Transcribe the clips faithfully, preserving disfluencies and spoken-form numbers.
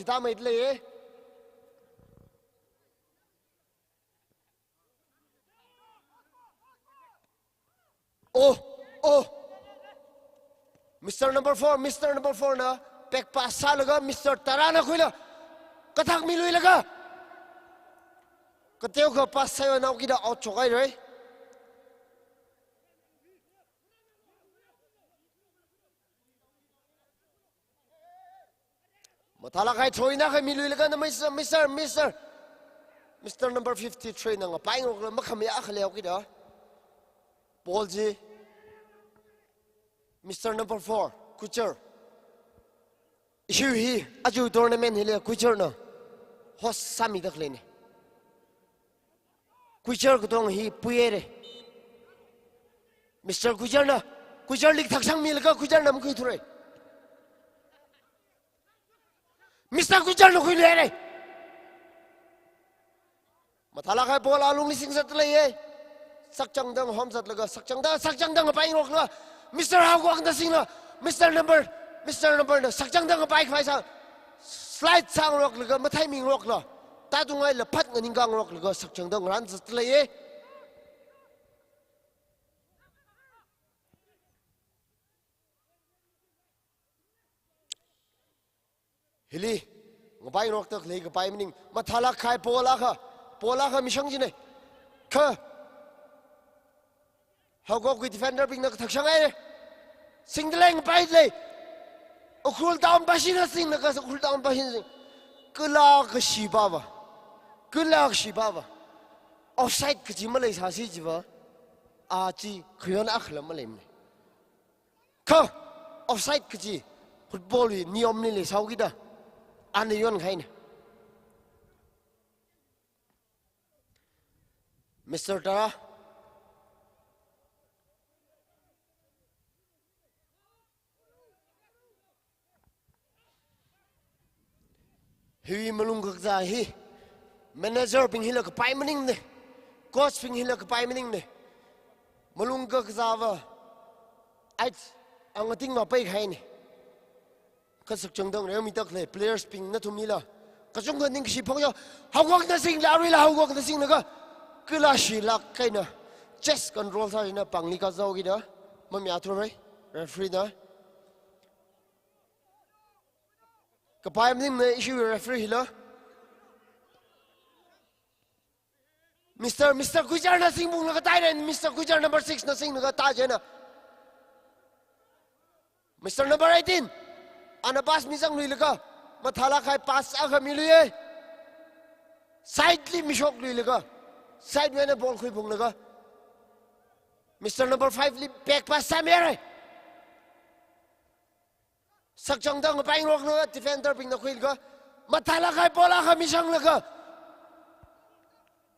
Tamai lei. Oh, oh. Mister number four, Mister number four na back pass sālaga Mister Tara na khuila. Kathak miluilaga. Kateokha pass sāya nao kida out chok ai rei. Mathālak hai throw-in akha miluilaga na Mister, Mister, Mister. Mister number fifty-three na ngapai ngarokla makhamayā akha leo kida. Ball chi Mister number four, Kujar. Ishi hi, aja tournament hili Kujar na host sāmida khaleina. Kujar katong hi puihaira. Mister Kujar na, Kujar li kathak sangmilaga Kujar na makhuithura. Mister Kujar na khuiluihaira. Mathālak hai ball alungli singzat leiya. Sakchangdang homzatlaga, Sakchangdang, Sakchangdang ngapai ngarokla. Mister Haoguang na singla. Mister number, Mister number na Sakchangdang ngapai khavai sā. Slide sāngaroklaga, mathei mingarokla. Tatungai la phat nganingka ngaroklaga, Sakchangdang ranzat leiya. Hili, ngapai ngarokda khalei kapai maning, mathālak hai ball akha, ball akha mishang jina. Kha, Haoguang wui defender bingna kathak sanghaira. Singda lei ngapai lei. Ukhrul Town pashina singlaga, Ukhrul Town pashina sing. Kala kashi baba. Kala kashi baba. Offside kaji maleisāsi jiva. Aja, khayon akhala maleimana. Kha, offside kaji, football hi niyom ni leisāhaokida, ana yon khaina. Mister Tara. Hiwui malung kakazā hi, manager bing hila kapai maningna, coach bing hila kapai maningna, malung kakazāva, ai, angating mapai khaina. Kha Sakchangdang reomida khalei players bing nathumlila, kachungkha ningkashi phongyo, Haoguang na singla, aruila Haoguang na singlaga, kala shilak kahaina, chest control sā eina pāngli kazao kida, mamayāthura, referee na. Kapai maningna ishi referee hila. Mister, Mister Kujar na singphunglaga tai ren, Mister Kujar number six na singlaga tai jina. Mister number eighteen. Ana pass mizangluilaga. Mathālak hai pass akha miluiya. Side li mishokluilaga. Side wui eina ball khuiphunglaga. Mister number five li back pass sāmihaira. Sakchangdang ngapai ngarokna defender bingna khuilaga, mathālak hai ball akha mishanglaga,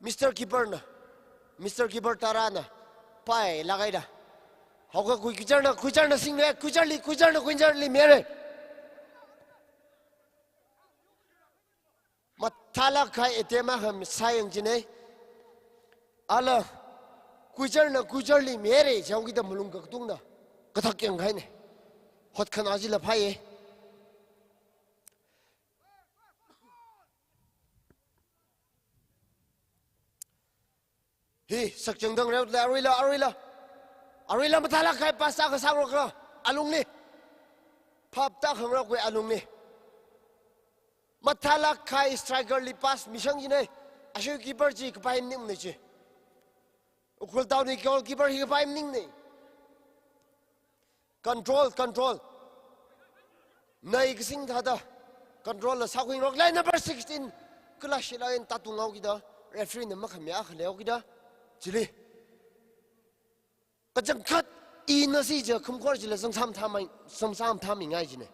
Mister Keeper na, Mister Keeper Tara na, pailak haida. Haoguang wui Kujar na, Kujar na singna, Kujar li, Kujar na, Kujar li mihaira. Mathālak hai attempt akha sāyang jina. Ala, Kujar na Kujar li mihaira jihaokida malung kakatungna kathak yang khaina. Hotkhanā chila phāya. Hi, Sakchangdang reola, aruila, aruila. Aruila mathālak hai pass akha sāngarokla, alungli. Phapta khangarokwui alungli. Mathālak hai striker li pass mishang jina. Ashi keeper chi kapai maningna chi. Ukhrul Town wui goalkeeper hi kapai maningna. Control, control. Nai kasing thāda. Control la sākhuingarok lei number sixteen. Kala shilak eina tatung haokida. Referee na makhamayā akha leokida. Chili. Kachangkhat ina si ja khumkhor chila sangsam thamai, sangsam thamingai jina.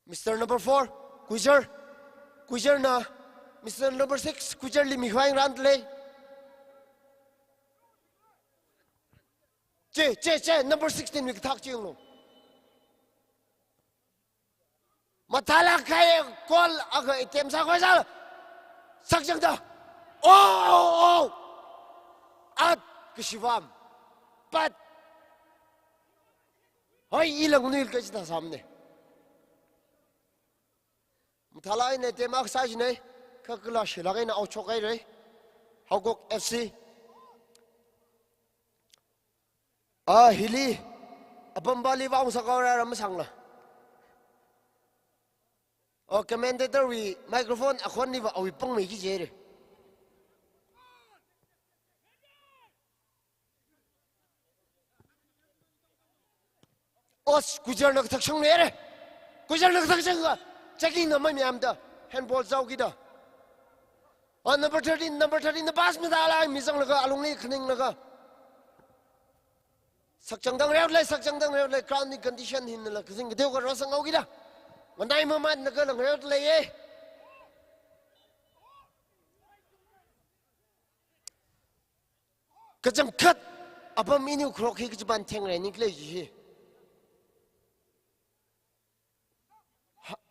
Mister number four, Kujar. Kujar na, Mister number six, Kujar li mikhavai ngaranda lei. Che, che, che, number sixteen wui kathak chi yanglu. Mathālak hai goal akha attempt sākhavai sā. Sakchangdang. Oh, oh, oh. At kashivam. Pat. Ai, ilang nui kaji ta samne. Mathālāk eina attempt akha sāchine, kha kalāshilāk eina out shokhaire. Haokok F C. Ah, hili, apam pāli vāungsā kaora ram sangla. Oh, commentator wui microphone akhonliva awui pangmeiki jire. Os, Kujarna kathak shang lere. Kujarna kathak shang ka. Checking na mai miyamda. Handball zāukida. Ah, number thirteen, number thirteen na pass mida la mi zanglaga, alungli khaninglaga. Sakchangda ngareolei, sakchangda ngareolei, ground ni condition hinla, kazing kadeo ka rosang aukida. Nganai mamatna kala ngareolei ye. Kachangkhat, apam ini ukhrok hi kachipan thengreni khalei chi hi. Ha-,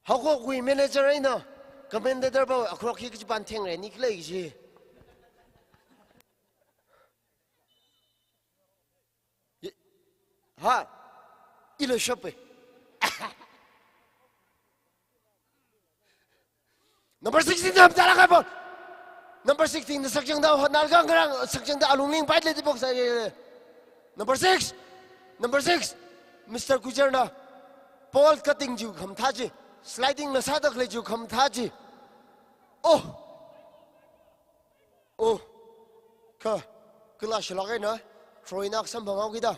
haokokwui manager eina, commentator pao ukhrok hi kachipan thengreni khalei chi hi. Ye-, ha? Ila shop e. Number sixteen na mathālāk kahai ball. Number sixteen na sakchangda hotnalaga ngarang sakchangda alungli paitle di box ai. Number six. Number six. Mister Kujarna. Ball cutting jiu khamathā chi. Sliding na sāda khalei jiu khamathā chi. Oh. Oh, kha, kalāshilāk eina, throw-in akha samphang haokida.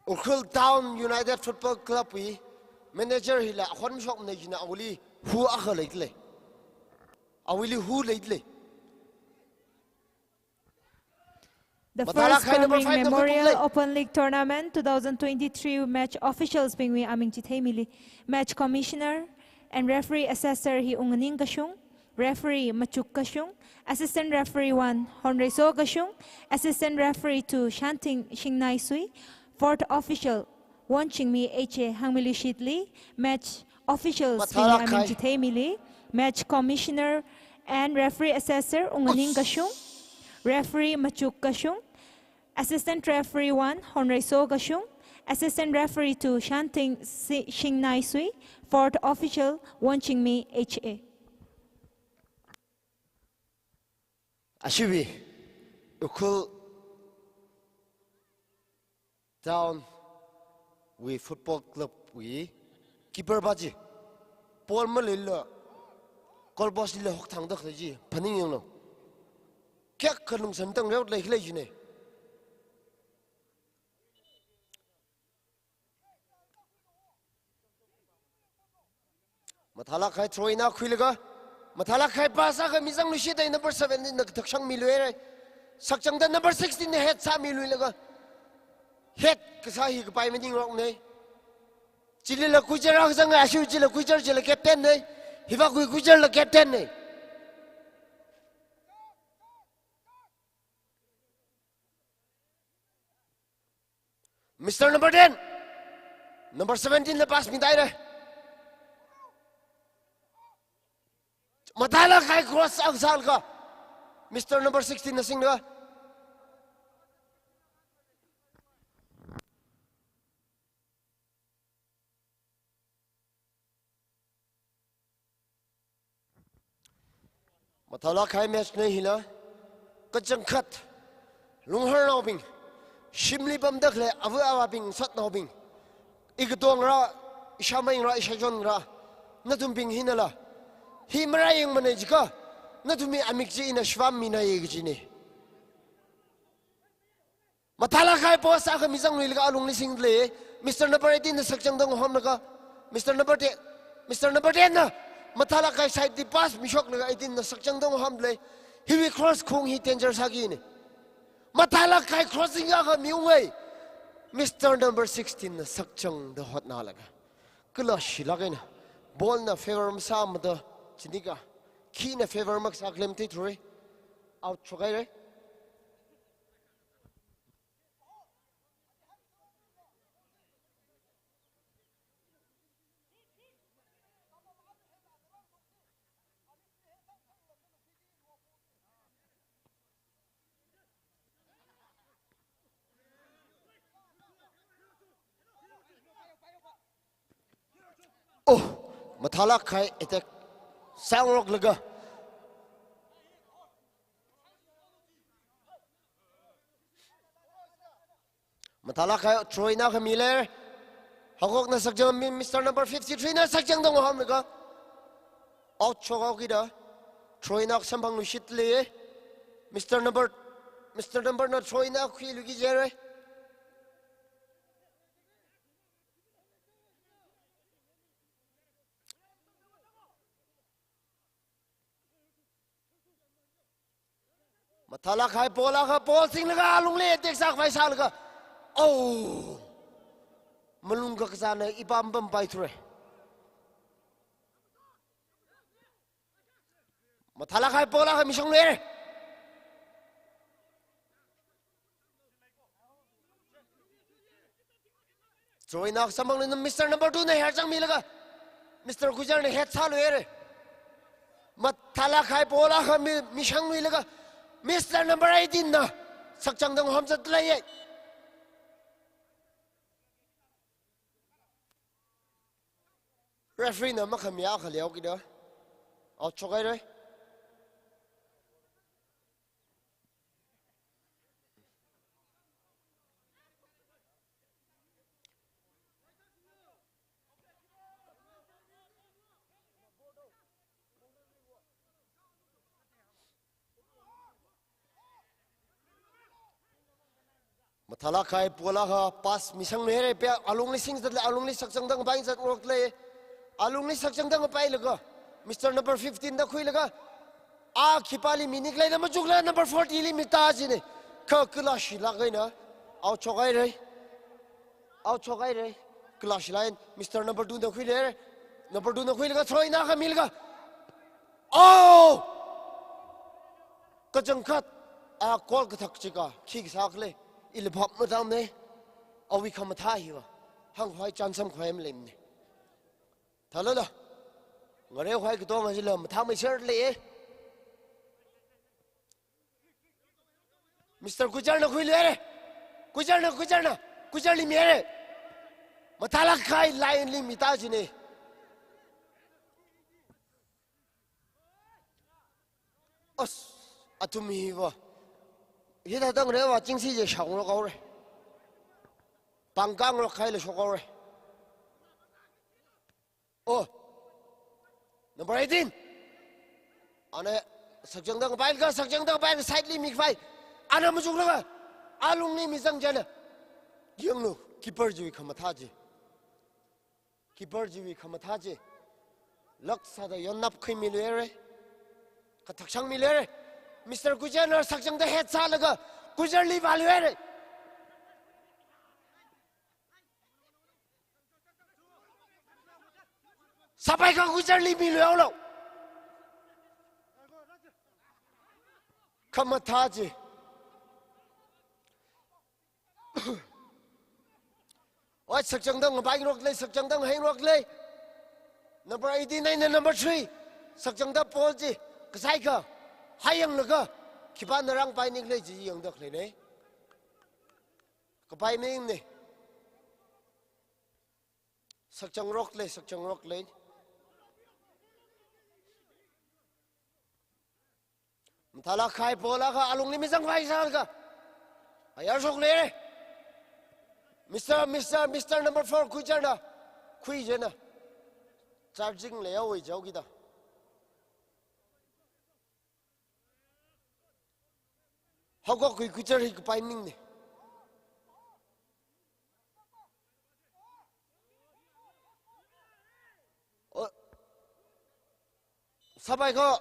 Ukhrul Town United Football Club wui manager hila akhon shokna jina awuili hu akha leidalei. Awuili hu leidalei. The mathālāk first kahai number Primary five na Memorial Football League. Open League Tournament two thousand twenty-three match officials bingwui aming chitheimili. Match commissioner and referee assessor hi Unganing Kashung, referee Machuk Kashung, assistant referee one Honreiso Kashung, assistant referee two Shanting Shingnaisui, fourth official Wonchingmi H A hāngmilu shitli, match officials bingwui aming chitheimili, match commissioner and referee assessor Unganing Kashung, referee Machuk Kashung, assistant referee one Honreiso Kashung, assistant referee two Shanting Si-, Shingnaisui, fourth official Wonchingmi H A. Ashiwui, Ukhrul Town wui Football Club wui keeper pa chi. Ball maleila, goal post lila hokthangda khalei chi, phaningyanglu. Kayākha lungsān tang reolei khalei chine. Mathālāk kahai throw-in akha khuilaga, mathālāk kahai pass akha mizanglu shitei number seventeen na kathak shangmilu ere. Sakchangda number sixteen na head sāmiluilaga, head kasā hi kapai maningrokne. Chilila Kujar akha zanga, ashiu chila Kujar chila captain ne. Hiva kui Kujar la captain ne. Mister Number ten, number seventeen la pass midaire. Mathālāk kahai cross akha sālaga, Mister Number sixteen na singlaga. Mathālāk kahai match ne hila, kachangkhat, lungharnaobing, shimli pamda khalei ava avābing, satnaobing, ikatongra, ishāmeingra, ishāchonra, nathumbing hinala, hi marāyangmane jiakha, nathumwui amik chi ina shvamminai kajine. Mathālāk kahai post akha mizangluilaga alungli singdalei. Mister Number eighteen na sakchangda ngahomlaga. Mister Number ten, Mister Number ten na mathālāk kahai side li pass mishoklaga eighteen na sakchangda ngahomdalei. Hiwui cross khong hi danger sākine. Mathālāk kahai crossing akha miungai. Mister Number sixteen na sakchangda hotnalaga, kalāshilāk eina ball na favour masāmada, chinika, khina favour makasā claim theithura. Out shokhaire. Mathālāk kahai attack sāngaroklaga. Mathālāk kahai throw-in akha mile. Haokokna sakchang mi, Mister number fifty-three na sakchangda ngahānlaga out shokhaokida. Throw-in akha samphangluishit lei. Mister number, Mister number na throw-in akha khuiluiki jere. Mathālāk kahai ball akha, ball singlaga alungli attack sākhavai sālaga. Oh! Malung kakazāna ipam pampaithura. Mathālāk kahai ball akha mishangluire. Throw-in akha samphangli Mister number two na herchang milaga. Mister Kujar na head sāluire. Mathālāk kahai ball akha mi, mishangluilaga. Mister number eighteen na sakchangda ngahānzat leiye. Referee na makhami akha leokida. Out shokhaire. Mathālāk kahai ball akha pass mishangluire, pe alungli singzat lei, alungli sakchangda ngapaizat ngarok lei. Alungli sakchangda ngapailaga. Mister number fifteen da khuilaga. A khipāli minik leida machukla number forty li mita jine. Kha kalāshilāk eina. Out shokhaire. Out shokhaire. Kalāshilāk eina Mister number two na khuile. Number two na khuilaga throw-in akha milaga. Oh! Kachangkhat, a, goal kathak chika, khi kasā khalei, ili phap matamne, awui khamathā hiva, hāngkhavai chānsam khavai maleimane. Thālala, ngareokhavai katonga chila mathāmeiser leiye. Mister Kujarna khuiluire. Kujarna, Kujarna, Kujarli mire. Mathālāk kahai line li mita jine. As, athum hiva. Hithāda ngareova chingsi je shaongarok haore. Pangkāngarok kahaila shok haore. Oh. Number eighteen. Ana sakchangda ngapailaga, sakchangda ngapailaga side li mikhavai. Ana machuklaga. Alungli mizang jana. Yanglu, keeper chiwui khamathā chi. Keeper chiwui khamathā chi. Lak sāda yonnap khuimiluire. Kathak shangmiluire. Mister Kujarna sakchangda head sālaga. Kujarli vāluire. Sapai kha Kujarli miluihaolo. Khamathā chi. Oi, sakchangda ngapairoklei, sakchangda ngaheingaroklei. Number eighty-nine na number three. Sakchangda ball chi. Kasai kha. Hayanglaga. Khipāna rāngapainikhalei chi yangda khaleine. Kapai maningne. Sakchangaroklei, sakchangaroklei. Mathālāk kahai ball akha alungli mizangkhavai sālaga. Ayar shokluire. Mister, Mister, Mister number four, Kujarna. Khuijana. Charging leihaowe jihaokida. Haokakwui Kujar hi kapai maningne. Oh. Sapai kha.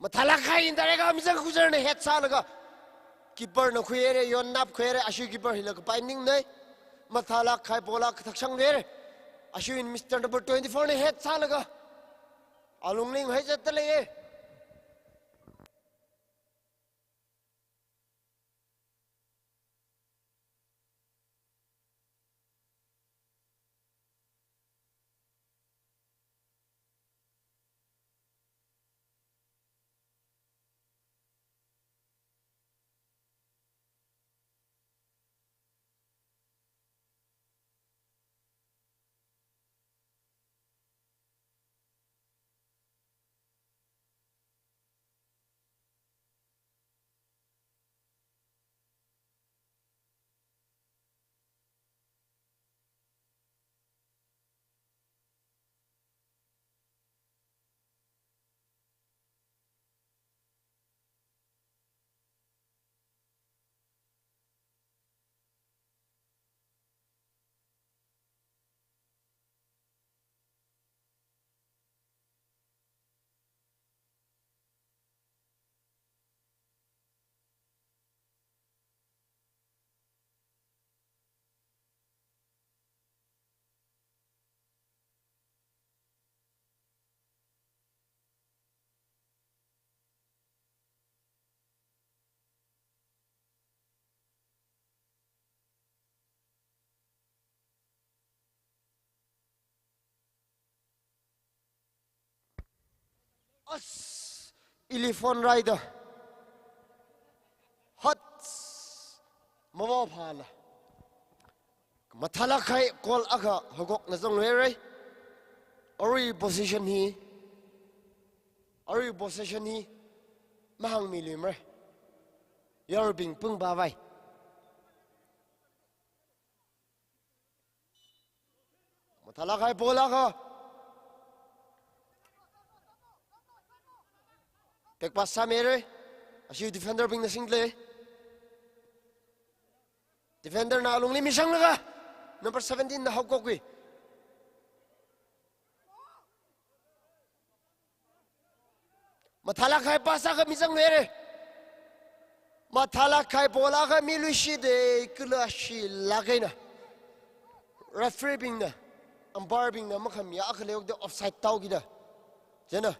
Mathālāk kahai indirect a mizang Kujarna head sālaga. Keeperna khuihaire, yonnap khuihaire, ashiwui keeper hila kapai maningne. Mathālāk kahai ball akha kathak shangluire. Ashiwui Mister number twenty-four na head sālaga. Alungli ngahaizatda leiye. Ili phone raida. Hot. Mama phala. Mathālāk kahai goal akha Hogokna zangluirai. Arui position hi. Arui position hi. Mahāngmiluimara. Yarabing pung bavai. Mathālāk kahai ball akha. Back pass sāmirai. Ashi defender bingna singda lei. Defender na alungli mishanglaga. Number seventeen na Hogok wui. Mathālāk kahai pass akha mizangluirai. Mathālāk kahai ball akha miluishitda kala shilāk eina. Referee bingna, umpire bingna makhamiya akha leiyokda offside tāhaokida. Chieina.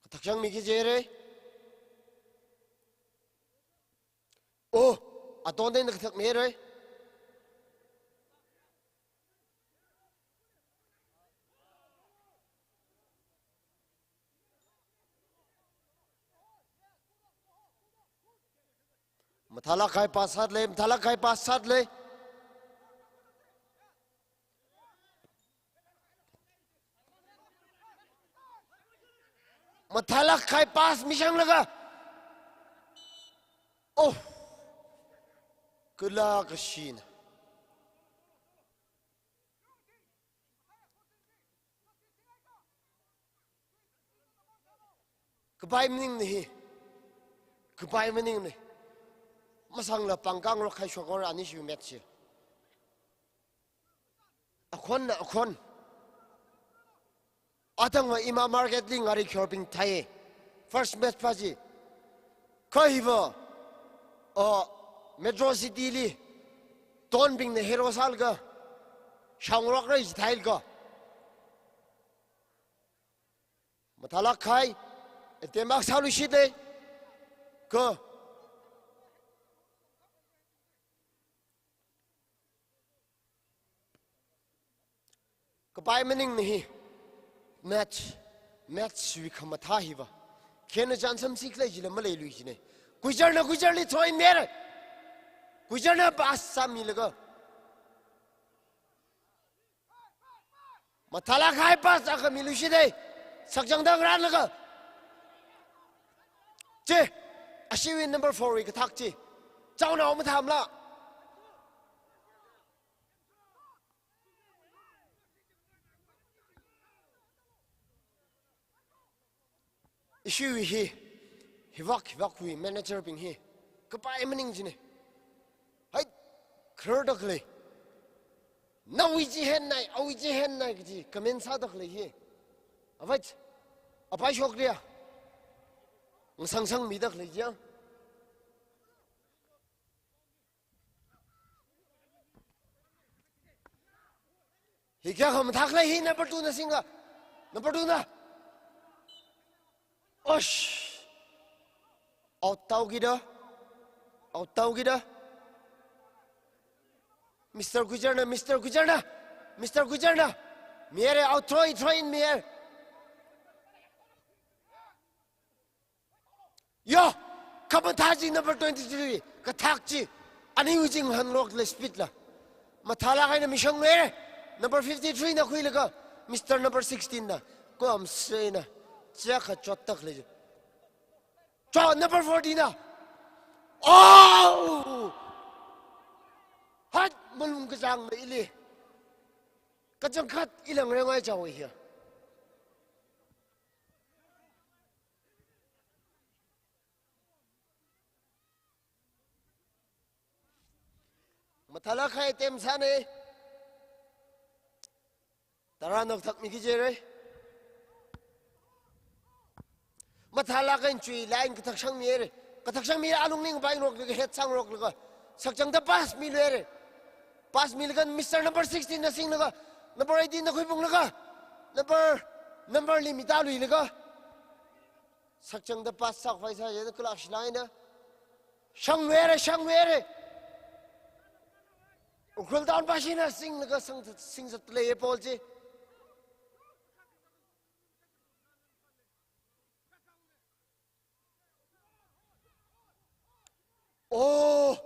Kathak shangmi kajirai. Oh, atonda eina kathakmirai. Mathālāk kahai pass sāda lei, mathālāk kahai pass sāda lei. Mathālāk kahai pass mishanglaga. Oh. Kala kashina. Kapai maningna hi. Kapai maningna. Masangla pangkang rok khai shokora ani shi match hi. Akhonna akhon. Atangva ima market li ngari khyorbing thai. First match pa chi. Kha hiva, uh, Metro City li. Tonbingna hero sālaga. Shangrok rai jithailga. Mathālāk kahai. Attempt akha sāluishitda lei. Kha. Kapai maningna hi. Match. Match wui khamathā hiva. Khena chance samsi khalei chila maleiluishina. Kuichārna kuichārli throw-in mirai. Kuichārna pass sāmilaga. Mathālāk kahai pass akha miluishitda lei. Sakchangda ngarānlaga. Chi. Ashiwui number four wui kathak chi. Chaonao mathāmala. Ishiwui hi, hivak, hivakwui manager bing hi, kapai maning china. Hai, kharda khalei. Nawui chi hennai, awui chi hennai kaji, comment sāda khalei hi. Avai, apai shokriya. Ngasangsangmida khalei chiya. Hi kayākha mathākhala hi number two na singkha. Number two na. Osh. Out tāhaokida. Out tāhaokida. Mister Kuichārna, Mister Kuichārna. Mister Kuichārna. Mihaira out throw, throw-in mihaira. Yo, khamathā chi number twenty-three, kathak chi, aniwui chi ngahānrokle speed la. Mathālāk eina mishangluira, number fifty-three na khuilaga, Mister number sixteen na, ko am sena, chakha chottak le. Cho number forty na. Oh! Hat malung kachāng na ili. Kachangkhat ilang rengai chao hiya. Mathālāk kahai attempt sāna. Tara nok thakmi kajirai. Mathālāk eina chui line kathak shangmihaira. Kathak shangmi alungning bai rok laga head sangrok laga. Sakchangda pass miluira. Pass milaga Mister number sixteen na singlaga. Number eighteen na khuiphunglaga. Number, number li mitāluilaga. Sakchangda pass sākhavai sāya, kala shilāk eina. Shangluira, shangluira. Ukhrul Town pashina singlaga sang, singzat lei ball chi. Oh,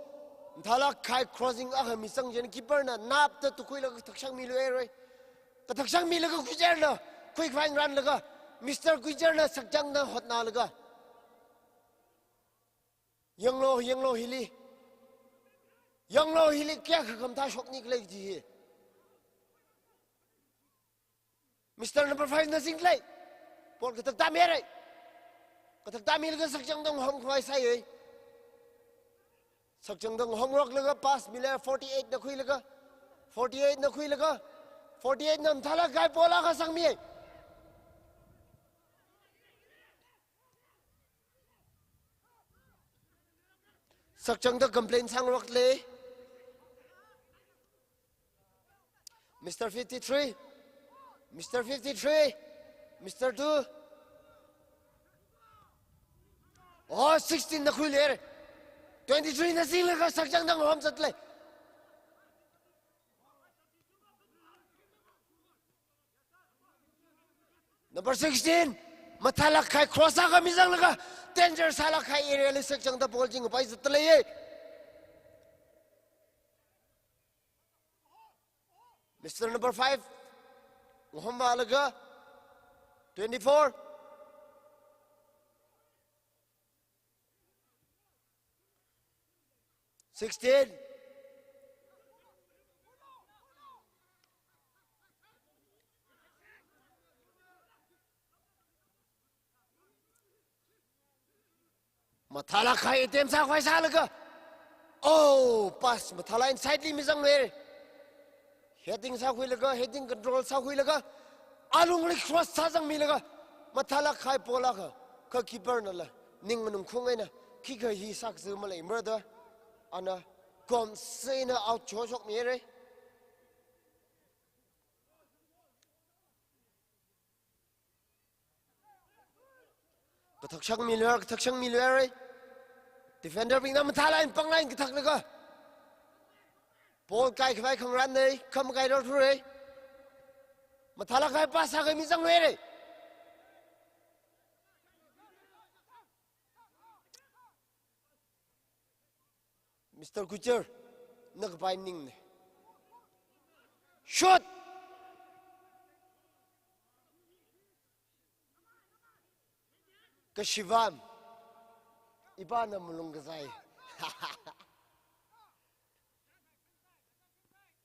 mathālāk kahai crossing akha mizang chieina keeper na napta tukhuilaga kathakshang miluihaira. Kathakshang milaga Guijarna khuikhavai ngarānlaga, Mister Guijarna sakchangda hotnalaga. Yanglu, yanglu hili. Yanglu hili kayākha khamathā shokni khalei kaji hi. Mister number five na singkhalei. Ball kathakta mihaira. Kathakta milaga sakchangda ngahomkhavai sāya. Sakchangda ngahomngaroklaga pass mila forty-eight na khuilaga. Forty-eight na khuilaga. Forty-eight na mathālāk kahai ball akha sangmiya. Sakchangda complain sāngarokle. Mister fifty-three. Mister fifty-three. Mister two. Oh, sixteen na khuiler. Twenty-three na singlaga sakchangda ngahomzatle. Number sixteen, mathālāk kahai cross akha mizanglaga, danger sālāk kahai area li sakchangda ball chi ngapaizatdalei. Mister number five, ngahomvālaga, twenty-four. Sixteen. Mathālāk kahai attempt sākhavai sālaga. Oh, pass mathālāk eina side li mizangluihaira. Heading sākhuilaga, heading control sākhuilaga, alungli cross sāzangmilaga, mathālāk kahai ball akha, kha keeper nala ning maningkhaung eina, khikha hi sākaza maleimara da, ana komsei eina out cho shokmihaira. Kathakshang miluihaira, kathakshang miluihaira. Defender bingna mathālāk eina panglāk eina kathaklaga, ball kaikhavai khangarānna, kha makairarthura. Mathālāk kahai pass akha mizangluihaira. Mister Gujar, na kapai ningna. Shoot! Kashivam. Ipana malung kazai.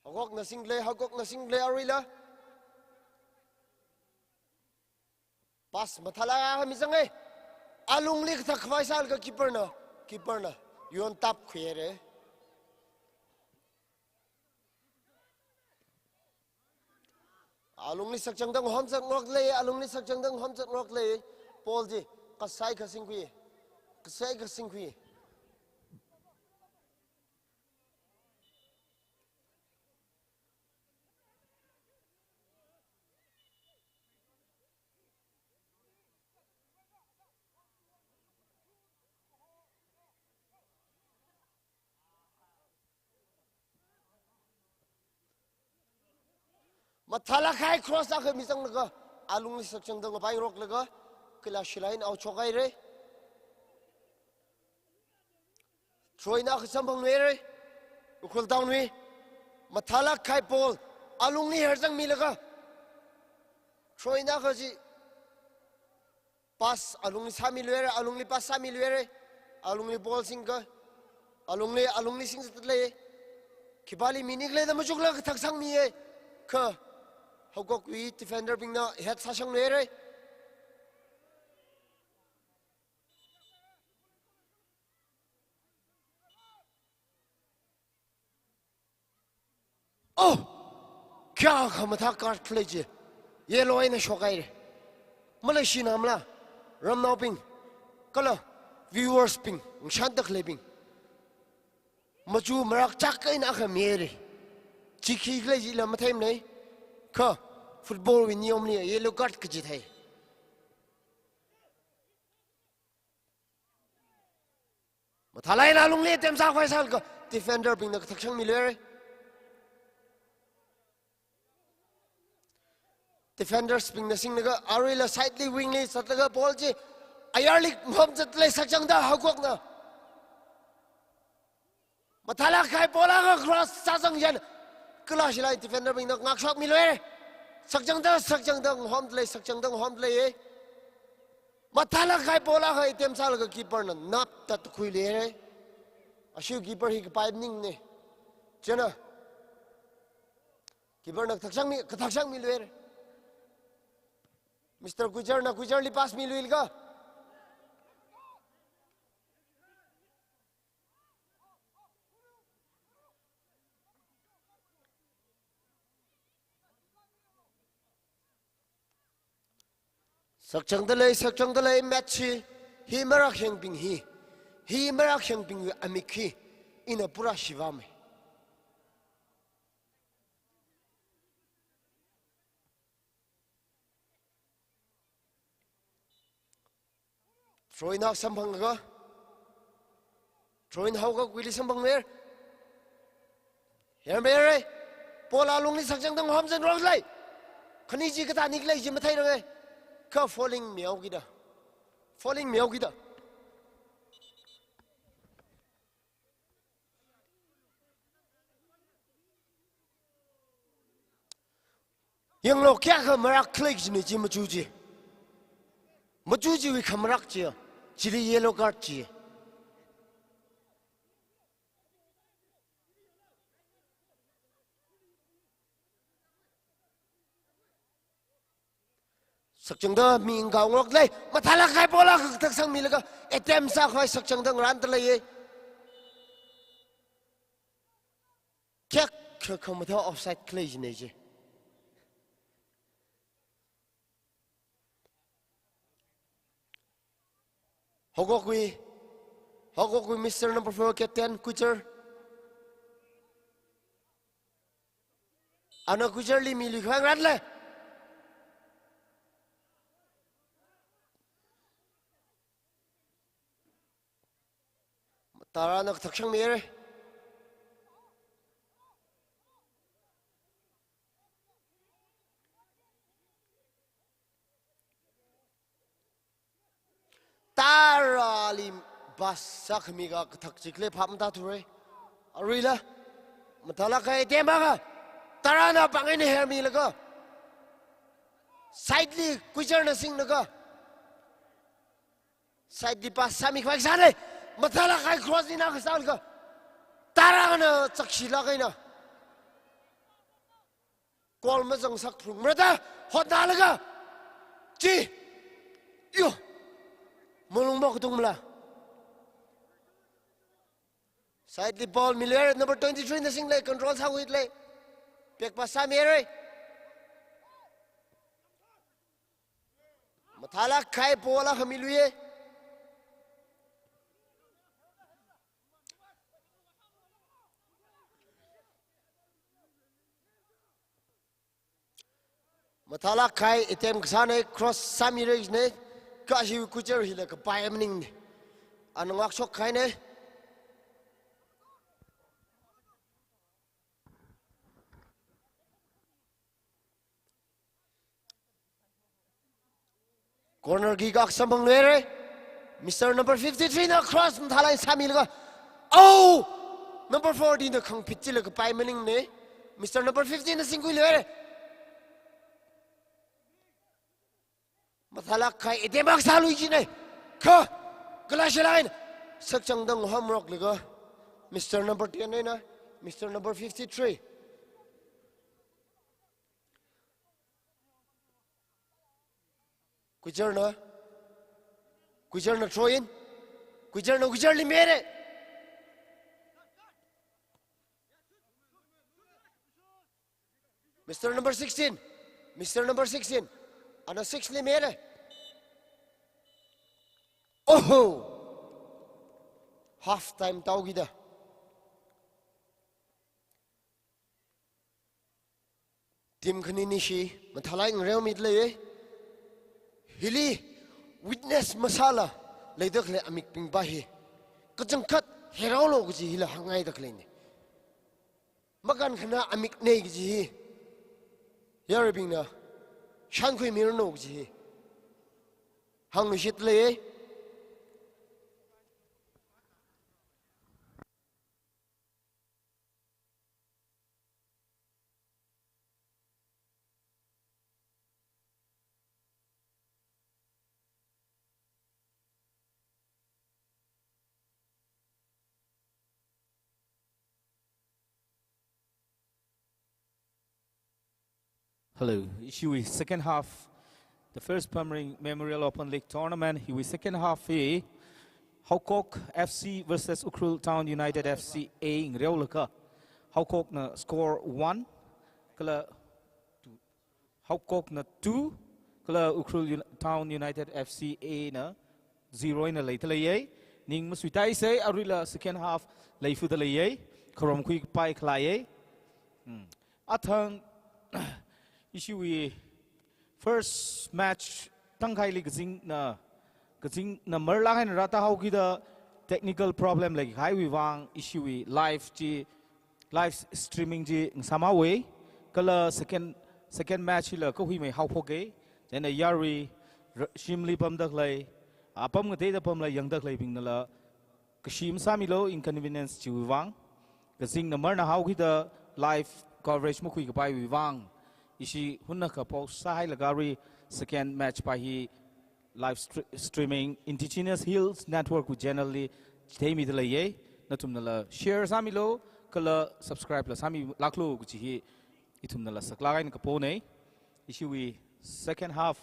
Hagokna singkhalei, hagokna singkhalei aruila. Pass mathālāk eina mizanga. Alungli kathak khavai sālaga keeper na, keeper na yontap khuihaira. Alungli sakchangda ngahomzatngarokle, alungli sakchangda ngahomzatngarokle. Ball chi kasai kasingkhui. Kasai kasingkhui. Mathālāk kahai cross akha mizanglaga, alungli sakchangda ngapaingaroklaga, kala shilai eina out shokhaira. Throw-in akha samphangluihaira. Ukhrul Town wui. Mathālāk kahai ball alungli herzangmilaga, throw-in akha chi pass alungli sāmiluihaira, alungli pass sāmiluihaira. Alungli ball singkha, alungli, alungli singzatle. Khipāli minikhala da machuklaga kathaksangmiya. Kha hagokwui defender bingna head sāshangluihaira. Oh! Kayākha mathā card khalei chi yellow eina shokhaira. Maleishinamala, ramnaobing, kala viewers bing, ngashantakhaleibing. Machu marakchak eina akha mihaira. Chi khikhala chila matheimanei. Kha football wui niyomli yellow card kaji thei. Mathālāk eina alungli attempt sākhavai sālaga, defender bingna kathakshangmiluihaira. Defenders bingna singlaga, aruila side li, wing li zatlaga ball chi ayarli ngahomzatle, sakchangda hagokna. Mathālāk kahai ball akha cross sāzang chieina, kala shilai defender bingna ngakshokmiluihaira. Sakchangda, sakchangda ngahomda lei, sakchangda ngahomda lei. Mathālāk kahai ball akha attempt sālaga keeper na napda tukkhuiluihaira. Ashi keeper hi kapai maningne. Chieina keeper na kathakshangmi, kathakshangmiluihaira. Mister Kuichar na Kuichar li pass miluilaga, sakchangda lei, sakchangda lei match hi. Hi marākhangbing hi, hi marākhangbingwui amik hi ina pura shivāmei. Throw-in akha samphanglaga, throw-in haokakuili samphangmei. Hermei haira. Ball alungli sakchangda ngahomzangrok lei. Khani chi kathāda nikhalei chi matheiranga. Kha falling mihaokida. Falling mihaokida. Yanglu, kayākha marākkhalei kajina chi machu chi. Machu chiwui khamarāk chi. Chili yellow card chi. Sakchangda mi ngaungrok lei, mathālāk kahai ball akha kathak sangmilaga, attempt sākhavai sakchangda ngarānda leiya. Kayākha khamathā offside khalei kajina chi. Haokakwui, haokakwui Mister Number Four, Captain Kuichar. Ana Kuicharli miluikhavai ngarānlei. Tarana kathakshangmihaira. Tarali pass sākhami kathak chi khalei phap matāthura. Aruila, mathālāk kahai attempt akha, Tarana pāng eina hermilaga, side li Kuicharna singlaga, side li pass sāmikhavai kasāna. Mathālāk kahai cross eina kasā laga, Tarana chakshilāk eina goal mazangsak phrung mara da hotnalaga, chi, yo, malung mok katung mala. Side li ball miluihaira, number twenty-three na singlei, control sākhuilei. Back pass sāmihaira. Mathālāk kahai ball akha miluiya. Mathālāk kahai attempt kasāna, cross sāmira kajina, kha hi Kuichar hila kapai maningne. Ana ngakshok kahaina. Corner kick akha samphangluihaira. Mister Number fifty-three na cross mathālāk eina sāmilaga, oh! Number forty na khangphit chila kapai maningne. Mister Number fifty na singkhuiluihaira. Mathālāk kahai attempt akha sālui kajina. Kha, kala shilai eina sakchangda ngahomrok laga, Mister Number ten eina Mister Number fifty-three. Kuicharna, Kuicharna throw in. Kuicharna, Kuicharli mihaira. Mister Number sixteen. Mister Number sixteen. Ana six li mihaira. Oho! Half time tāhaokida. Team khaninishi mathālāk eina ngareomida leiya. Hili witness masāla leida khalei amikbing pa hi, kachangkhat heraolu kaji hila hāngngaida khaleina. Makānkhana amikna kaji hi yaruibingna shānkhuimiranu kaji hi hāngluishitda leiya. Hello, ishiwui second half, the first Pamring Memorial Open League Tournament, hiwui second half hi Haokok F C versus Ukhrul Town United F C A ngareolaga, Haokokna score one, kala Haokokna two, kala Ukhrul Uni-, Town United F C A na zero eina leida leiya. Ning masuitaisa, aruila second half leifuda leiya. Kharom khuipai khalei. Hmm. Athang ishiwui first match tangkhaili kazingna, kazingna marlāk eina rātā haokida technical problem leikahaiwui vang ishiwui live chi, live streaming chi ngasāmhaowa. Kala second, second match hila kahuimei haophoka. Chieina yarui r-, shimli pamda khalei, apam ngateida pamla yangda khaleibingnala kashi masāmilu, inconvenience chiwui vang. Kazingna marna haokida live coverage makhuikapaiwui vang. Ishi hunna kapo sāhailaga arui second match pa hi live stre-, streaming Indigenous Hills Network wui channel li chitheimida leiya. Nathumnala share sāmilu, kala subscribe la sāmilāklu kachi hi ithumnala saklāk eina kapona. Ishiwui second half,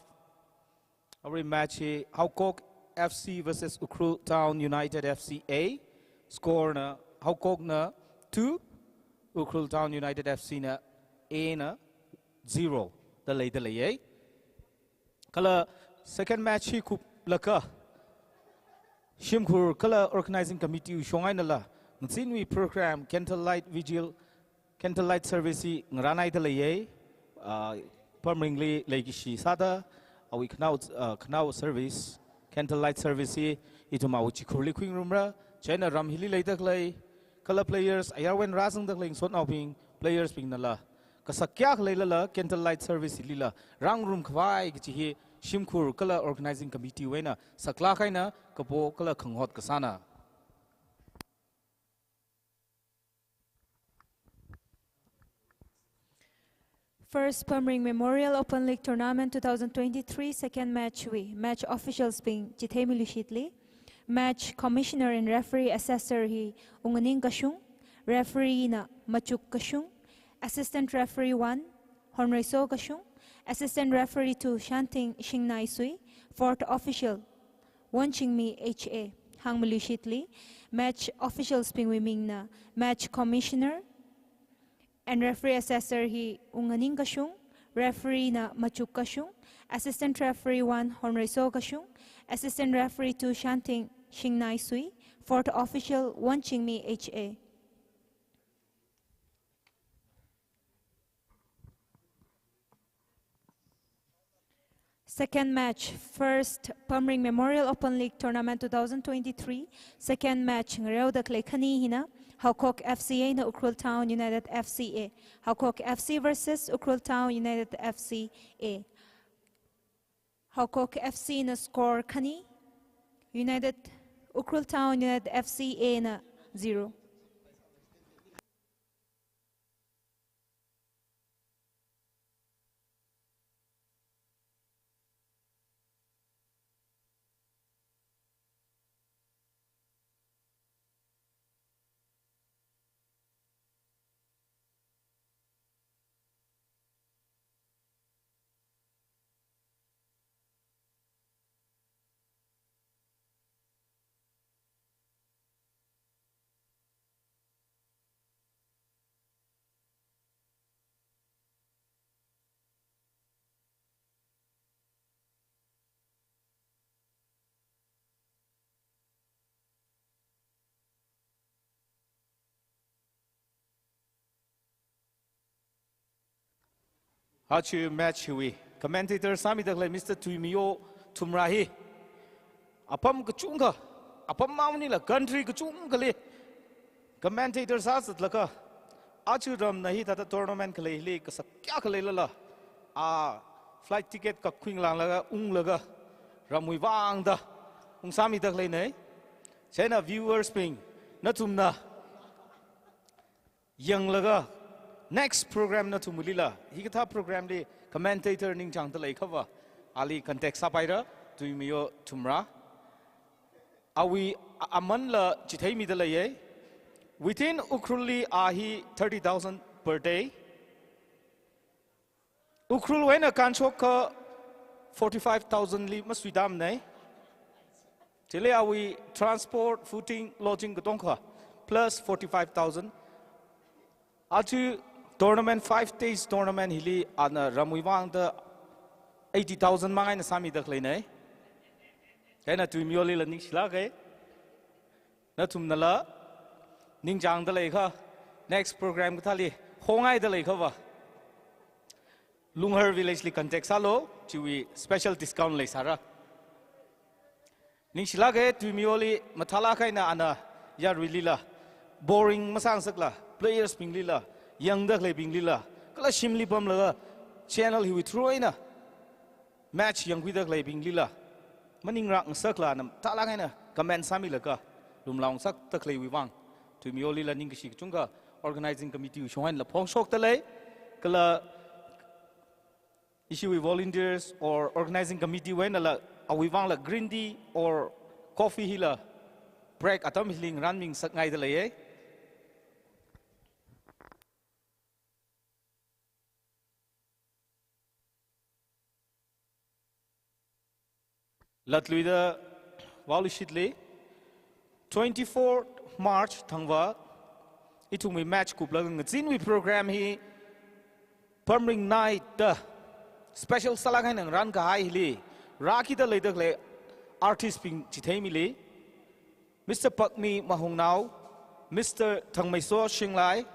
arui match hi Haokok F C versus Ukhrul Town United F C A. Score na Haokokna two, Ukhrul Town United F C na, A na zero da leida leiya. Kala second match hi kuplaga shimkhur kala organizing committee wui shong einala ngazinwui program candlelight vigil, candlelight service hi ngarānhaida leiya. Ah, Pamringli leikashi sāda, awui khanao, ah, khanao service, candlelight service hi ithum awui chikhurli khuingarumra. Chieina ram hili leida khalei, kala players, ayarwui eina rāzangda khalei ngasotnaobing, players bingnala kasak kayākha leilala candlelight service hilila rāngarum khavai kachi hi shimkhur kala organizing committee wui eina saklāk eina kapo kala khangahot kasāna. First Pamring Memorial Open League Tournament two thousand twenty-three second match wui match officials bing chitheimiluishitli. Match commissioner and referee assessor hi Unganing Kashung, referee na Machuk Kashung, assistant referee one Honreiso Kashung, assistant referee two Shanting Shingnaisui, fourth official Wonchingmi H A. Hāngmiluishitli, match officials bingwui mingna match commissioner and referee assessor hi Unganing Kashung, referee na Machuk Kashung, assistant referee one Honreiso Kashung, assistant referee two Shanting Shingnaisui, fourth official Wonchingmi H A. Second match, first Pamring Memorial Open League Tournament two thousand twenty-three, second match ngareoda khalei khani hina, Haokok F C A na Ukhrul Town United F C A. Haokok F C versus Ukhrul Town United F C A. Haokok F C na score khani, United, Ukhrul Town United F C A na zero. Aja match hiwui commentator sāmida khalei Mister Tuimiyo Thumra hi apam kachungkha, apam maningla country kachungkhali commentator sāzatlaga, aja ramna hithāda tournament khaleili kasak kayākha leilala, a flight ticket kak khuingalānglaga unglaga ramwui vangda ungsāmida khaleina. Chieina viewers bing, nathumna yanglaga next program nathumwuilila hikathā program li commentator ningchāngda leiakhava, ali contact sāpaira, Tuimiyo Thumra. Awui a-, amanla chitheimida leiya. Within Ukhrulli a hi thirty thousand per day. Ukhrulwui eina kānshok akha forty-five thousand li masuitamnei. Chili awui transport, fooding, lodging katonga akha plus forty-five thousand. Aja tournament, five days tournament hili ana ramwui vangda eighty thousand mang eina sāmida khaleinei. Chieina tui miyolila ningshilākei. Nathumnala ningchāngda leiakha, next program kathāli hongaida leiakhava, Lunghar village li contact sālu, chiwui special discount leisāra. Ningshilākei, tui miyoli mathālāk eina ana yaruilila boring masāngasakla, players binglila, yangda khaleibinglila, kala shimli pamlaga channel hiwui through eina match yangkhuida khaleibinglila maningrak ngasaklana mathālāk eina comment sāmilaga lumlangsakda khaleiwui vang tui miyolila ningkashi kachungkha organizing committee wui shong einala phongshokda lei. Kala ishiwui volunteers or organizing committee wui einala awui vangla green tea or coffee hila break atam hili ngaranmingasakngaida leiye. Latluida vaolishitli, twenty-fourth March thangva ithumwui match kuplaga ngazinwui program hi Pamring Night da special sālāk eina ngaran kahai hili rākida leida khalei artist bing chitheimili, Mister Pakmi Mahungnao, Mister Thangmeiso Shinglai,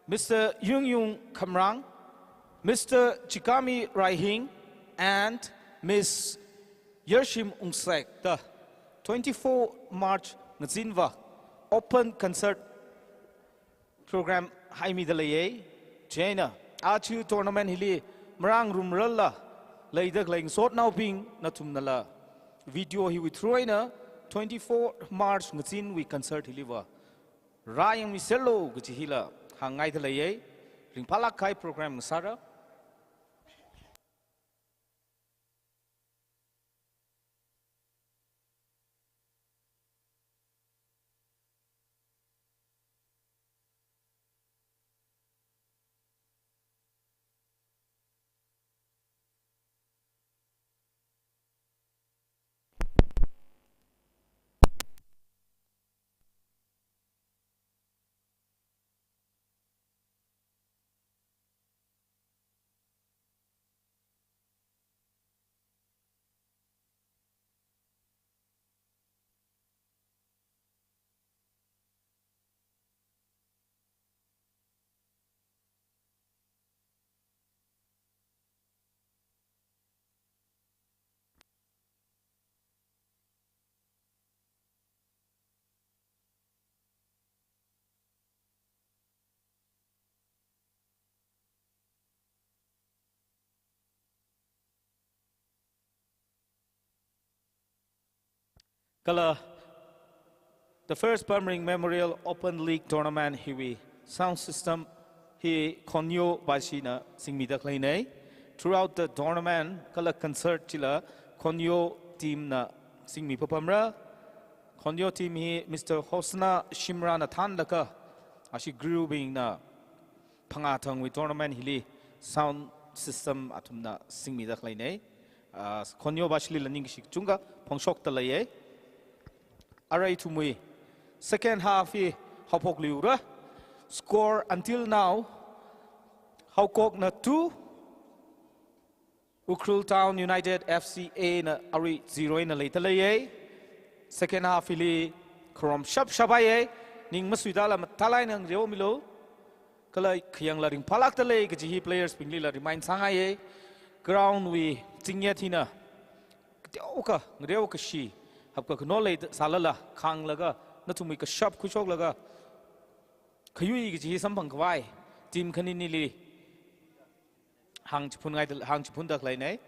Mister Yungyung Khamrang, Mister Chikami Raihing, and Miss Yershim Ungsek da twenty-four March ngazinva open concert program haimida leiye. Chieina aja tournament hili marāngarumrarla leida khalei ngasotnaobing nathumnala video hiwui through eina twenty-four March ngazinwui concert hiliva rāyangmiserlu kaji hila hāngngaida leiye. Ringphālāk kahai program ngasāra. Kala the first Pamring Memorial Open League Tournament hiwui sound system hi Khonyo bashina singmida khaleinei. Throughout the tournament kala concert chila Khonyo team na singmi papamra. Khonyo team hi Mister Hosna Shimrana thānlaga ashi crew bingna phangā thangwui tournament hili sound system athumna singmida khaleinei. Ah, Khonyo bashilila ningkashi kachungkha phongshokda leiye. Arui ithumwui second half hi haophokluira. Score until now, Haokokna two, Ukhrul Town United F C A na arui zero eina leida leiye. Second half hili kharom shapshap haiye. Ning masuidala mathālāk eina ngareomilu. Kala khayangla ringphālākda lei kaji hi players binglila remind sāngaiye. Ground wui zingyat hina kateokha, ngareokashi, hapkakhano leisālala khānglaga, nathumwui kashap khuishoklaga khayui kaji hi samphang khavai team khaninili hāngchiphunngaida, hāngchiphunda khaleinei.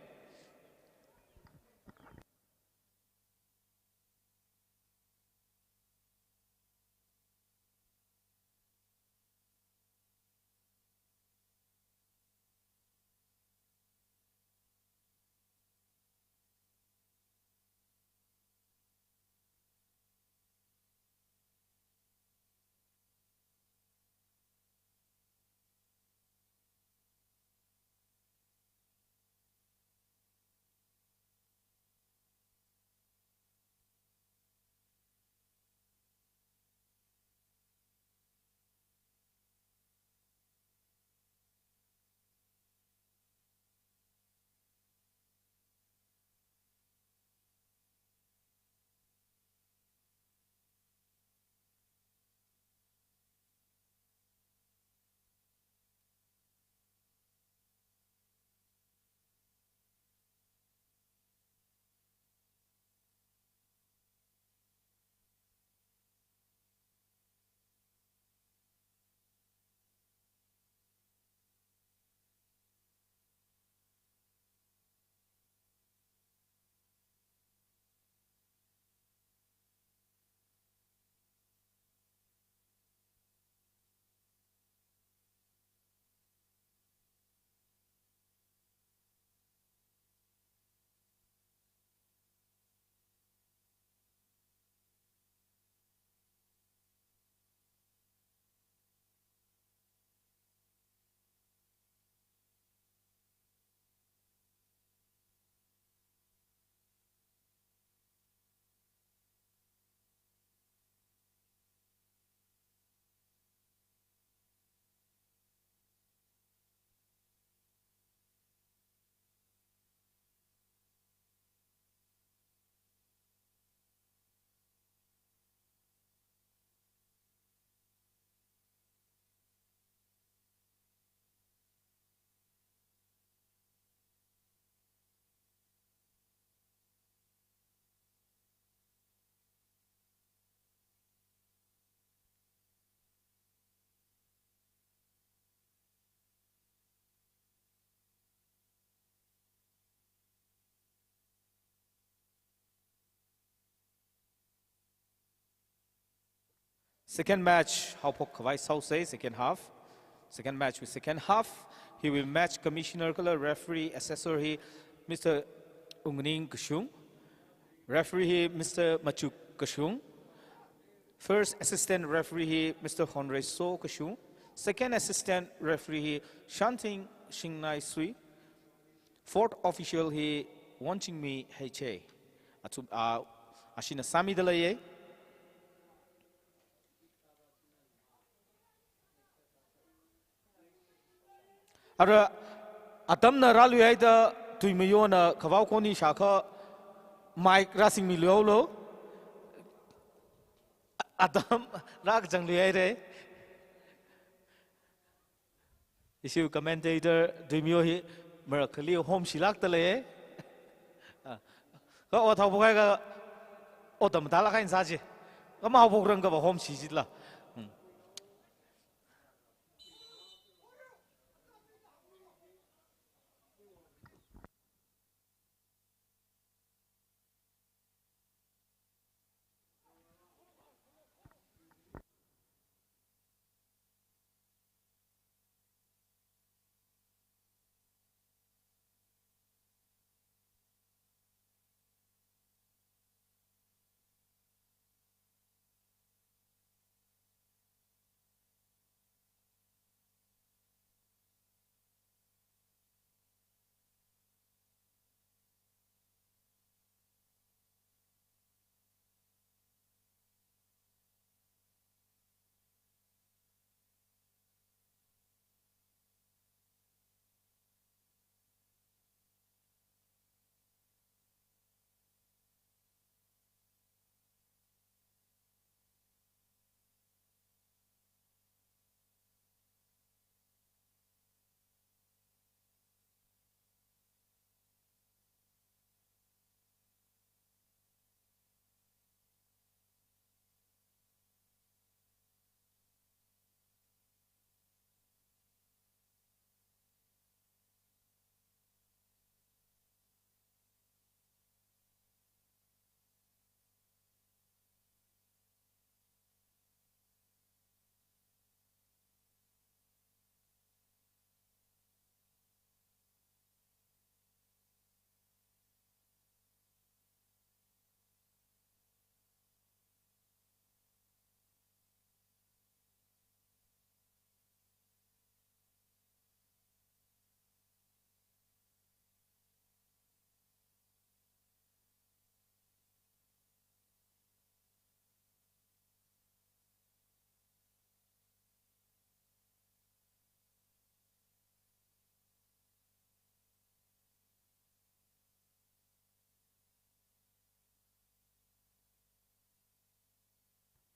Second match, haophok khavai sāusei, second half. Second match with second half. Hiwui match commissioner kala referee assessor hi Mister Ungning Kashung. Referee hi Mister Machuk Kashung. First assistant referee hi Mister Honrei So Kashung. Second assistant referee hi Shanting Shingnai Sui. Fourth official hi Wonchingmi H A. Athum, ah, ashina sāmida leiye. Ara, atamna rāluihaida Tuimayona kavao khon hi shākha mic rāsingmilu haolu. Atam rākazangluihaire. Ishi commentator Tuimayo hi marakhali homshilākda lei. Ah. Kha ot haophok kahai kha ot matālāk eina sā chi. Kha mahaophokrang kha va homshi chila. Hmm.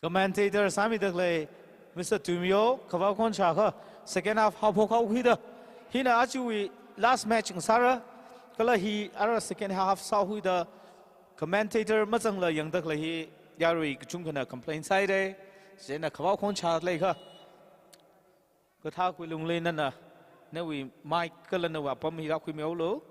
Commentator sāmida khalei Mister Tuimayo, kavao khon shākha, second half haophok haokhuida. Hina ajawui last match ngasāra, kala hi ara second half sākhuida commentator mazangla yangda khalei hi yarui kachungkhana complain sāhaire. Chieina kavao khon shāda leikha, kathā khuilungli nana, nawui mic kala nawui apam hi rākhuimi haolu.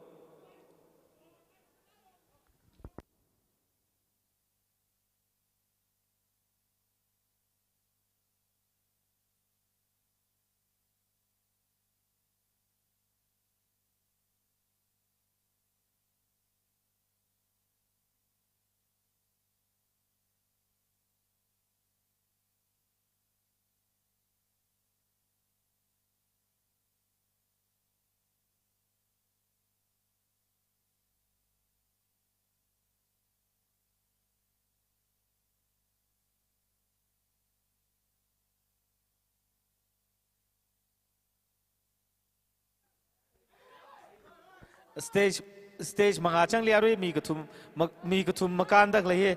Stage, stage mangā changli arui mi kathum, ma-, mi kathum makānda khalei hi.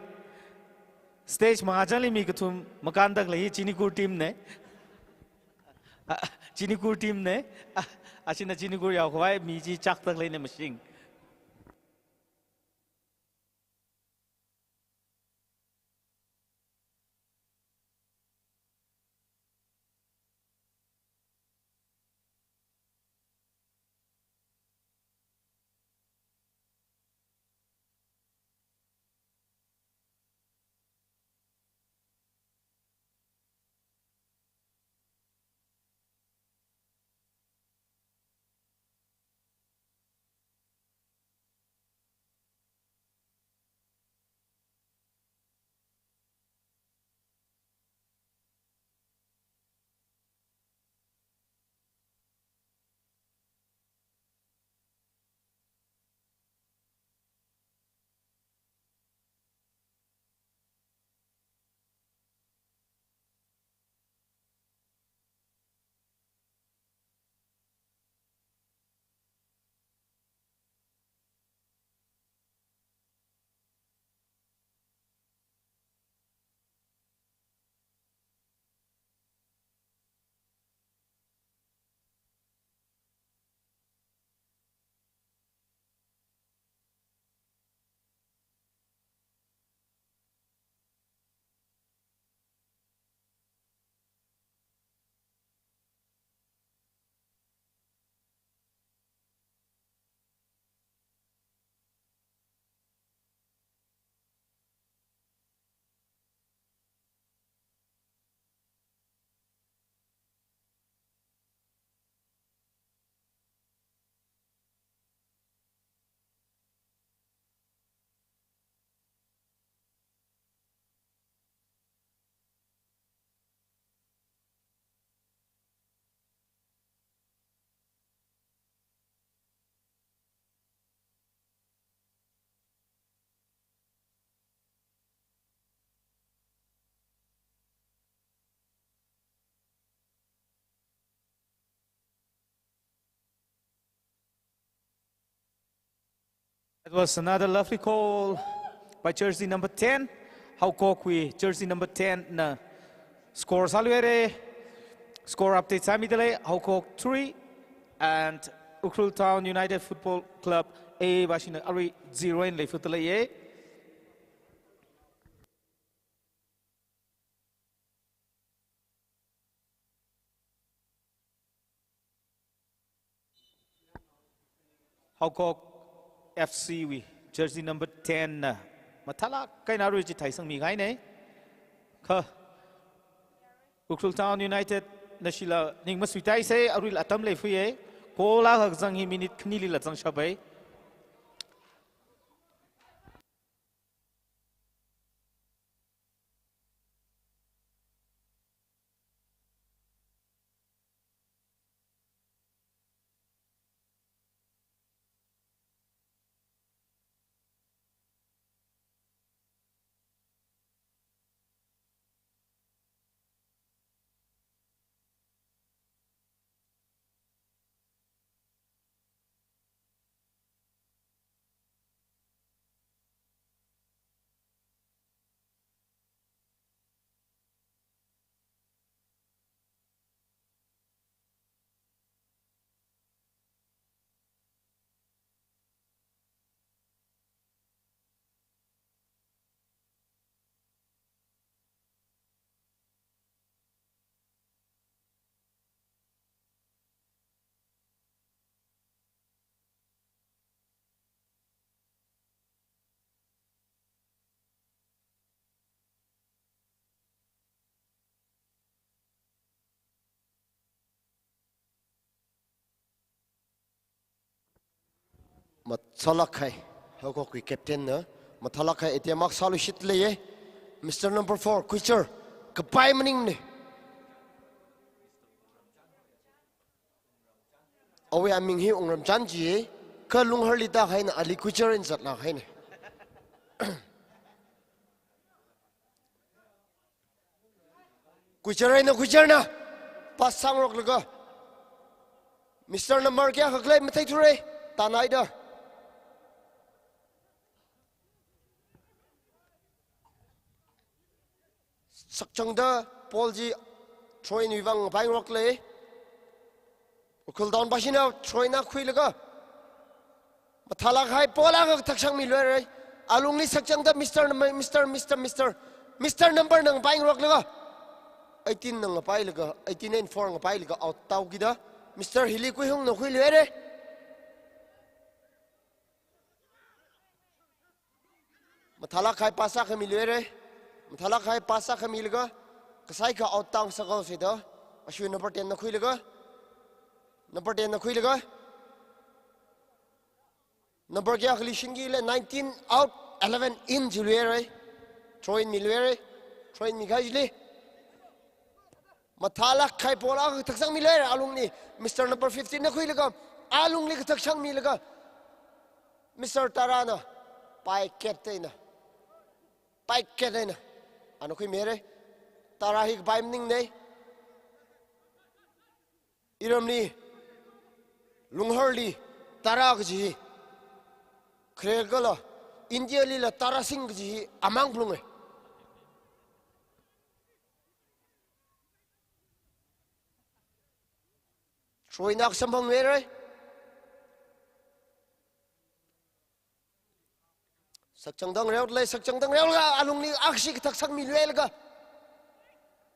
Stage mangā changli mi kathum makānda khalei hi Chinikur team ne. Ah, Chinikur team ne. Ah, ashina Chinikur yaokhavai mi chi chakda khaleine mashing. That was another lovely goal by jersey number ten. Haokok wui jersey number ten na score sāluire. Score update sāmidalei, Haokok three and Ukhrul Town United Football Club A bashina arui zero eina leifutdalei ye. Haokok F C wui jersey number ten na mathālāk eina arui chithaisangmi kahaine. Kha Ukhrul Town United na shila ning masuitaise, aruila atam leifuiye. Goal akha kazang hi minute khanilila zangshappai. Mathālāk kahai, Haokok wui captain na mathālāk kahai attack mark sāluishitleiye. Mister number four, Kuichar, kapai maningne. Awui aming hi Wungramchan jiye, kha Lungharli tāhaina, ali Kuichar eina zatlāk haine. Kuichar eina, Kuichar na pass sāngaroklaga, Mister number kayākha khalei matheithura, tānaida. Sakchangda ball chi throw-in wui vang ngapaingarokle. Ukhrul Town bashina throw-in akhuilaga, mathālāk kahai ball akha kathak shangmiluire. Alungli sakchangda Mister num-, Mister, Mister, Mister, Mister number na ngapaingaroklaga, eighteen na ngapailaga, eighteen and four ngapailaga out tāhaokida, Mister hili khuihungna khuiluire. Mathālāk kahai pass akha miluire. Mathālāk kahai pass akha milaga, kasaikha out tāngasakhaosa da, ashu number ten na khuilaga, number ten na khuilaga, number kayākhali shingkile, nineteen out, eleven in jiluire. Throw-in miluire. Throw-in mikahai chili mathālāk kahai ball akha kathak shangmiluire alungli. Mister number fifteen na khuilaga, alungli kathak shangmilaga, Mister Tara na paikat eina, paikat eina ana khuimire. Tara hi kapai maningne. Iramli, Lungharli Tara kaji hi, khare kala India lila Tara Singh kaji hi amang phalunge. Throw-in akha samphangmire. Sakchangda ngareolei, sakchangda ngareolaga, alungli akhashi kathak shangmiluilaga,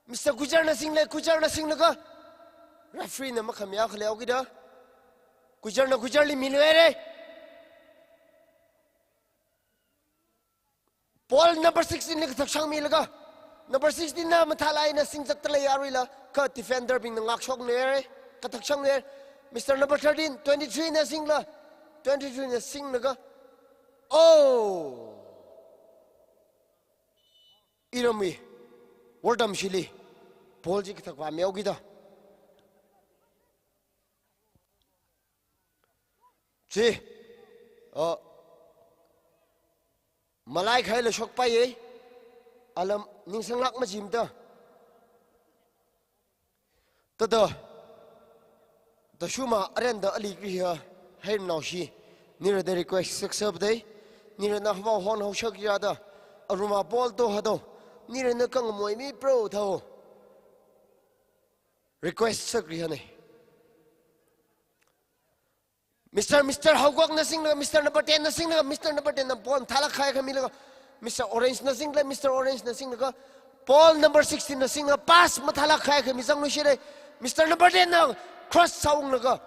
Mister Kuichar na single, Kuichar na singlaga, referee na makhamayā khaleokida, Kuichar na Kuicharli miluire. Ball number sixteen li kathak shangmilaga, number sixteen na mathālāk eina singzatdalei aruila, kha defender bingna ngakshokluire, kathak shangluire. Mister number thirteen, twenty-three na singla, twenty-three na singlaga, oh! Iramwui wortamshili ball chi kathak vāmihaokida, chi, uh, malai khaila shokpaiye, alam ningsanglāk majimda. Thāda, thāshuma arenda ali kriha, hairnao shi, Nira da request sāsāpa dei. Nira na hava hon haushak ya da. Aruma ball to hado. Nira na kang moi mi pro thao. Request sākri hane. Mister, Mister Haokok na singlaga, Mister number ten na singlaga, Mister number ten na ball mathālāk kahai khami laga, Mister Orange na singlaga, Mister Orange na singlaga, ball number sixteen na singlaga, pass mathālāk kahai khami zangluishire. Mister number ten na cross sāunglaga,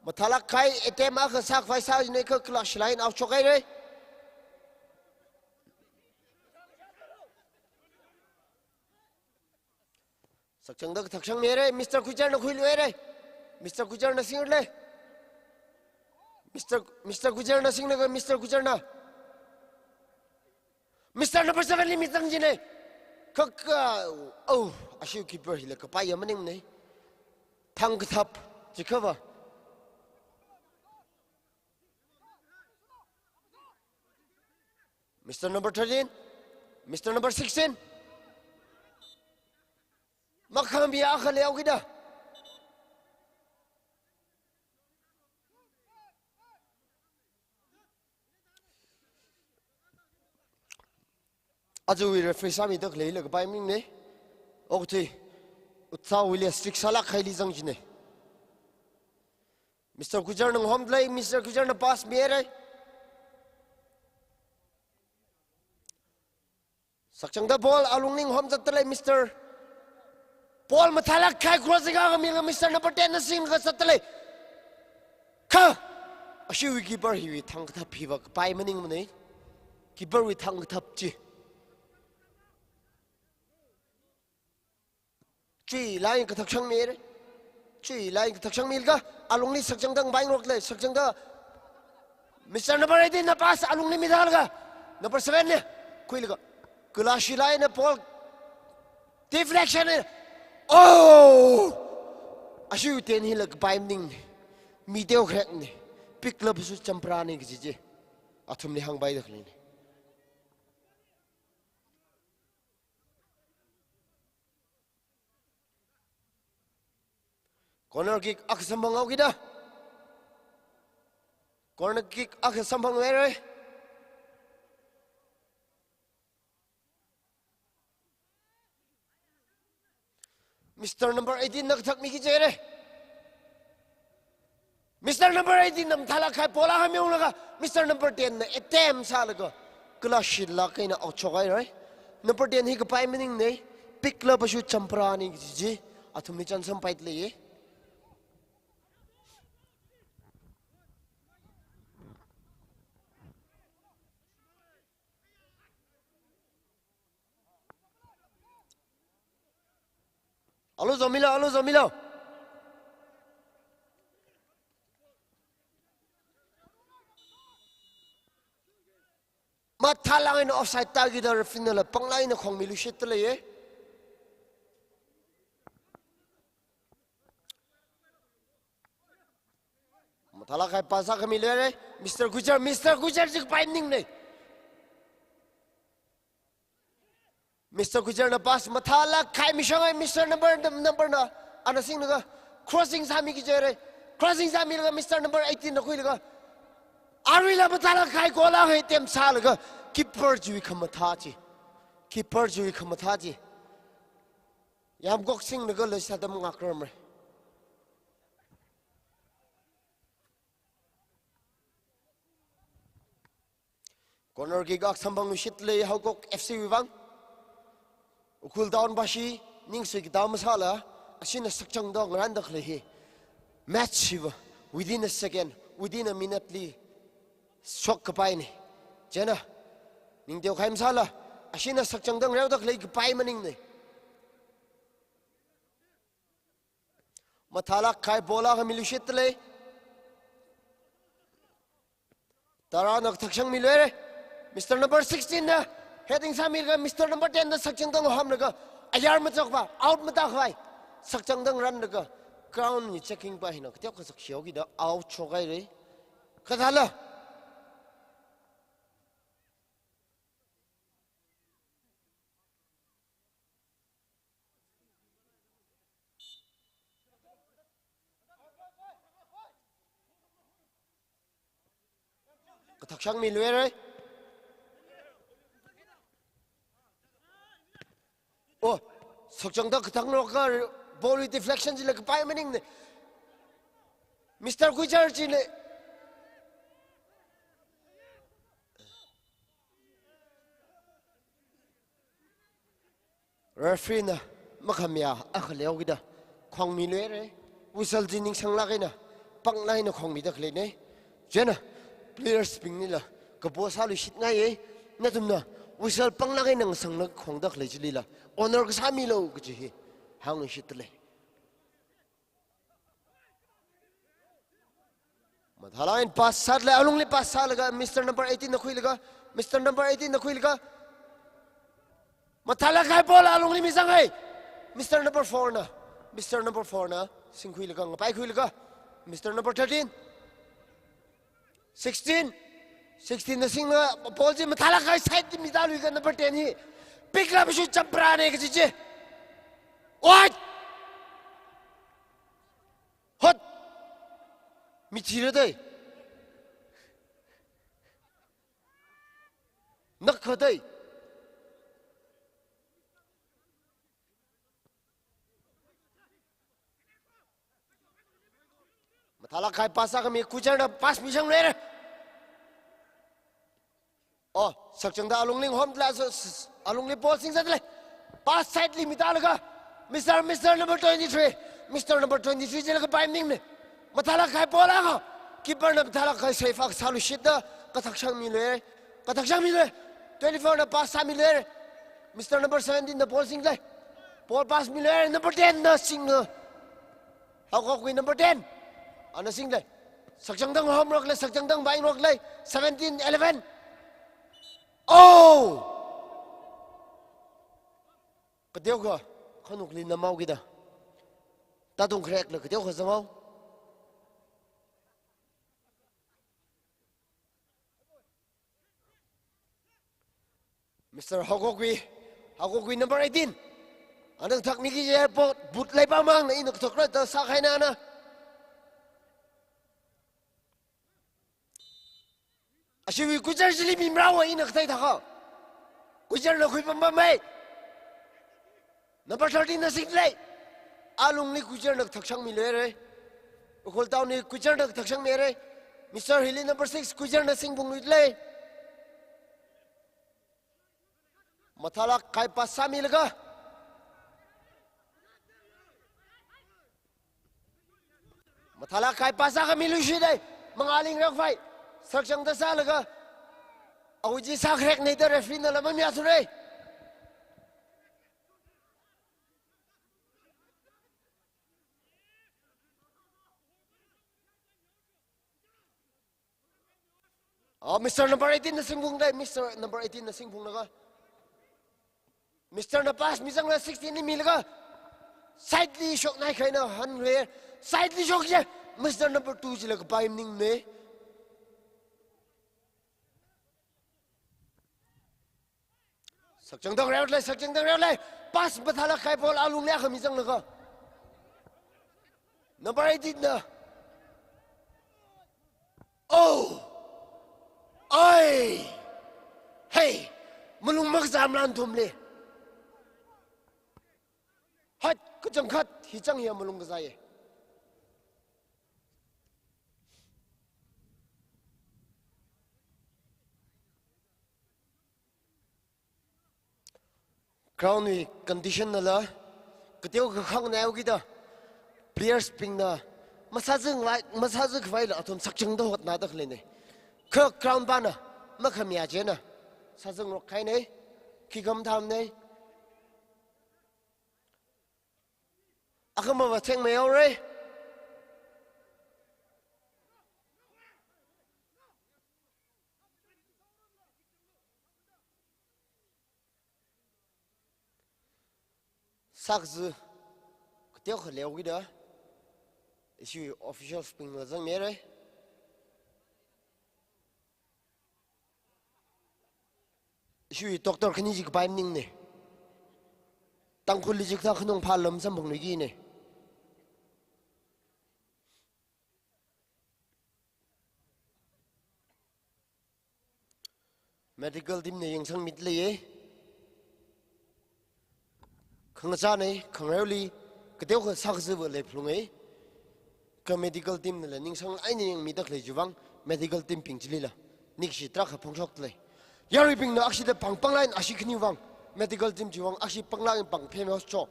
mathālāk kahai attempt akha sākhavai sājine kha clash line out shokhaire. Sakchangda kathak shang mere, Mister Kujar na khuiluire. Mister Kujar na single. Mister, Mister Kujar na singlaga, Mister Kujar na. Mister number seven li mi zangjine. Kaka, oh, ashiwui keeper hila kapai ya maningne. Thang kathap, jikhava. Mister number thirteen, Mister number sixteen. Makhami akha leokida. Aja wui referee sāmida khalei laga pai maningne. Okathui. Utsa wui le strict sālāk kahaili zangjine. Mister Kujar na ngahomlei, Mister Kujar na pass mire. Sakchangda ball alungli ngahom zattalei, Mister. Ball mathālāk kahai crossing akha milaga Mister number ten na singlaga zattalei. Kha, ashiwui keeper hiwui thang kathap hiva kapai maningmane. Keeper wui thang kathap chi. Chi line kathak shang mere. Chi line kathak shang milaga, alungli sakchangda ngavai ngaroklei, sakchangda. Mister number eighteen na pass alungli mithālaga, number seven ne khuilaga, kalashi line na ball deflection ne. Oh! Ashiwui ten hila kapai maningne. Mi teo krekne. Piklap su champra ne kaji chi. Athumli hāngpaida khaleine. Corner kick akha samphang haokida. Corner kick akha samphang haire. Mister number eighteen na kathak miki jere. Mister number eighteen na mathālāk kahai ball akha miunglaga, Mister number ten na attempt sālaga, kala shilāk eina out shokhaire. Number ten hi kapai maningne, piklap su champra ne kaji chi, athumli chance sampailei. Alu zomilo, alu zomilo. Mathālāk eina offside tākida referee nala panglāk eina khongmi lushittalei ye. Mathālāk kahai pass akha miluire. Mister Kujar, Mister Kujar chi kapai maningne. Mister Kujar na pass mathālāk kahai mishangai, Mister number, number na. Ana singlaga crossing sāmiki jere. Crossing sāmilaga Mister number eighteen na khuilaga. Aruila mathālāk kahai goal akha attempt sālaga. Keeper chiwui khamathā chi. Keeper chiwui khamathā chi. Yamkok singlaga leisāda mangakramre. Corner kick akha samphang lushittalei Haokok F C wui vang. Ukhrul Town bashi ningsui katā masāla, ashina sakchangda ngaranda khalei hi. Match hiva within a second, within a minute li shok kapaine. Chieina, ning teo kahai masāla, ashina sakchangda ngareoda khalei kapai maningne. Mathālāk kahai ball akha milushittalei. Tara na kathak shang miluire. Mister number sixteen na heading sāmilaga Mister number ten na sakchangda ngahomlaga ayar machokva, out matākhavai. Sakchangda ngaranlaga ground wui checking pa hina kateokha sakshi haokida out shokhaire. Kathāla. Kathak shangmiluire. Oh, sakchangda kathakngarok ka ball deflection chila kapai maningne. Mister Kuichar chile. Referee na makhamayā akha leokida khongmiluire. Whistle chi ningsanglāk eina panglāk eina khongmida khaleine. Chieina players bing nila kapo sāluishitngaiye. Nathumna whistle panglāk eina ngasanglaga khongda khalei chilila honor kasāmilu kaji hi hāngluishitdalei. Mathālāk eina pass sālei, alungli pass sālaga, Mister number eighteen na khuilaga, Mister number eighteen na khuilaga. Mathālāk kahai ball alungli mizanghai. Mister number four na, Mister number four na singkhuilaga, ngapaikhuilaga. Mister number thirteen, sixteen, sixteen na singna, ball chi mathālāk kahai side li mitāluiga number ten hi. Pick lāpshu champra ne kaji chi. Oi! Hot! Michira dei. Nakha dei. Mathālāk kahai pass sākhami Kuichar na pass michanglei. Oh, sakchangda alungli hom tla so, s-, s-, alungli ball singzātlei. Pass side li mitālaga. Mister, Mister number twenty-three. Mister number twenty-three chila kapai maningne. Mathālāk kahai ball akha. Keeper na mathālāk kahai save akha sāluishitda kathak shangmiluire. Kathak shangmiluire. Twenty-four na pass sāmiluire. Mister number seventeen na ball singlei. Ball pass miluire. Number ten na singna. Haokokgui number ten. Ana singlei. Sakchangda homroklei, sakchangda paingroklei. Seventeen eleven. Oh! Kateokha khanukli namaokida. Tatung krekla kateokha zanghao. Mister Haokokgui, Haokokgui number eighteen. Ana kathakmiki je airport, boot leipamang na ina kathakra da sākahaina na. Ashiwui Kuichar chili mimrao ina kathei thākha. Kuichar na khuipampamei. Number thirteen na singlei. Alungli Kuichar na kathak shangmiluire. Ukhrul Town li Kuichar na kathak shangmiluire. Mister Hilly number six, Kuichar na singphungluilei. Mathālāk kahai pass sāmilaga. Mathālāk kahai pass sākhami luishitdei. Mangāli ngarakvai. Sakchangda sālaga. Awui chi sākharekne da referee nala mamayāthurei. Oh, Mister number eighteen na singphungdei, Mister number eighteen na singphunglaga. Mister na pass mizangla sixteen li milaga. Side li shoknai kahaina hanre. Side li shok je. Mister number two chila kapai maningne. Sakchangda reolei, sakchangda reolei. Pass mathālāk kahai ball alungli akha mizanglaga. Number eighteen na. Oh! Ai! Hey! Malung makazā mala nathumli. Hat, kachangkhat, hi chang hiya malung kazāye. Ground wui condition nala, kateokha khanganeokida, players bingna, masāzangvai, masāzangkhavai la athum sakchangda hotnada khaleine. Kha ground pana, makhamayā chieina, sāzangrok kahaine, khi kam thamne. Akhama va thengmei haore. Sakzu, kateokha leokida, ishi officials bingla zangmihaire. Ishiwui doctor khani chi kapai maningne. Tangkhulli chikathā khanung phālam samphangluikine. Medical team na yangsangmida leiya. Khangachāna, khangareoli, kateokha sākazāva leiphalunga. Kha medical team nala ningsang eina yangmida khalei chiwui vang, medical team bing chilila ningshi tarākha phongshokda lei. Yaruibingna akshida pāng pāngla eina ashi khaniwui vang, medical team chiwui vang akshi pāngla eina pāng phemhaosa cho.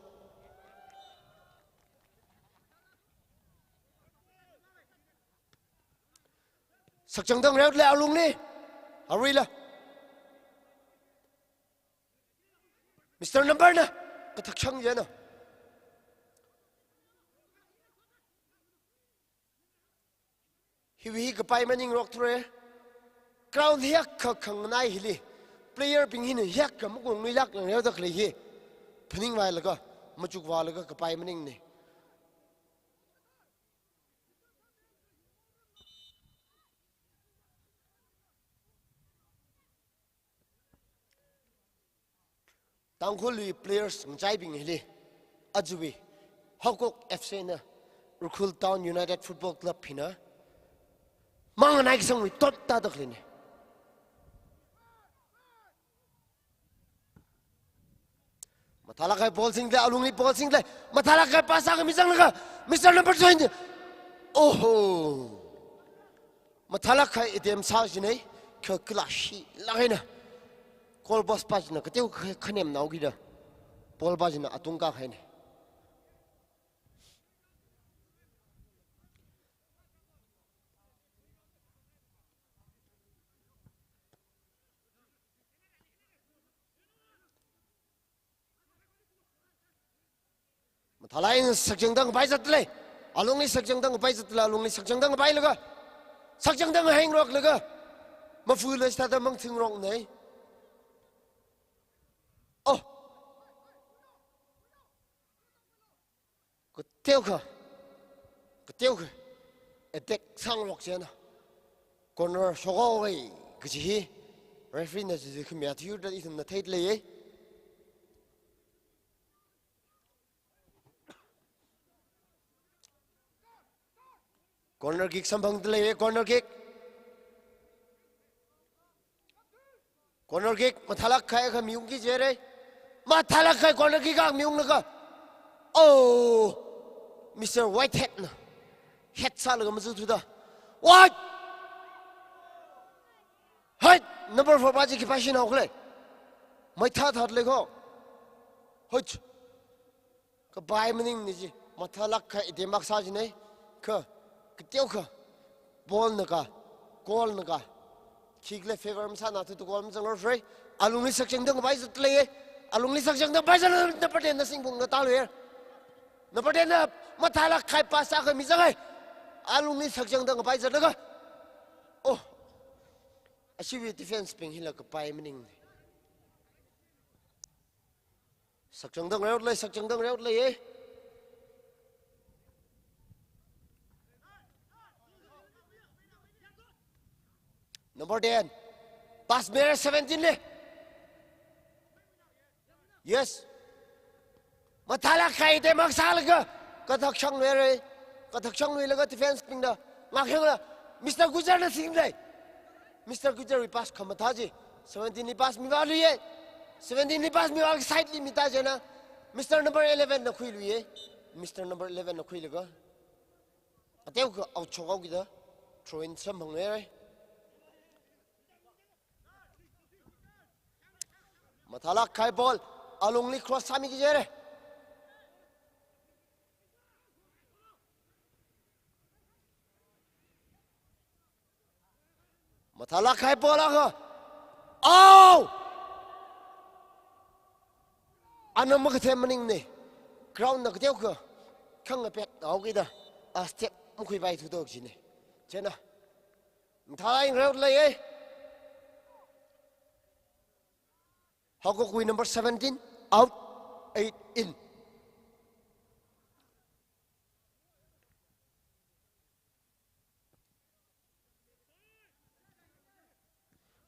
Sakchangda ngareoda lei alungli. Aruila. Mister Number na kathak shang jina. Hiwui hi kapai maningrokthura. Ground hiyākha khanganai hili, player bing hina hiyākha makungluilāk ngareoda khalei hi phaningvālaga, machukvālaga kapai maningna. Tangkhulwui players ngachaibing hili, ajawui Haokok F C na Ukhrul Town United Football Club hina manganai kasangwui tot tāda khaleina. Mathālāk kahai ball singda lei, alungli ball singda lei. Mathālāk kahai pass sākhami zanglaga, Mister Number twenty. Oho. Mathālāk kahai attempt sā jina, kha kalāshilāk eina goalpost pā china kateokha khanemnao kida, ball pā china atung kākahaina. Mathālāk eina sakchangda ngapai zatda lei. Alungli sakchangda ngapai zatda lei, alungli sakchangda ngapailaga, sakchangda ngahaingroklaga, mafula sāda mangthingrokna. Oh. Kateokha, kateokha attack sāngarok china corner shokhaowa kaji hi referee na chi khamiya thiyurda ithumna theida leiya. Corner kick samphangda lei, corner kick. Corner kick, mathālāk kahai akha miungki jira. Mathālāk kahai corner kick akha miunglaga. Oh, Mister Whitehead na head sālaga mazuthuda. White! Hai, number four pā chi khipāshina khalei. Maithā thāda lei kho. Hoi. Kapai maningna chi, mathālāk kahai attempt akha sā jina, kha, kateokha, ball na kā, goal na kā, kick li favour masāna thuda goal mazangrokra, alungli sakchangda ngapai zatda lei, alungli sakchangda ngapai zatda, number ten na singphung ngatāluiya. Number ten na mathālāk kahai pass sākhami zangai, alungli sakchangda ngapai zatlaga. Oh, ashiwui defence bing hila kapai maningna. Sakchangda ngareoda lei, sakchangda ngareoda lei, eh. Number ten. Pass mira seventeen li. Yes. Mathālāk kahai attempt akha sālaga, kathak shangluira. Kathak shangluilaga defence bingna ngakhengla, Mister Gujar na singda lei. Mister Gujar wui pass khamathā chi, seventeen li pass mivāluiya. Seventeen li pass mivālaga side li mita china, Mister Number eleven na khuiluiya. Mister Number eleven na khuilaga, kateokha out shokhao kida throw in samphangra. Mathālāk kahai ball, alungli cross sāmiki jira. Mathālāk kahai ball akha. Ow! Ana makathem maningna. Ground na kateokha khangapet haoki da, a step makhuipai thutok jina. China. Mathālāk ngareoda lei, eh. Haokokwui number seventeen, out, eight in.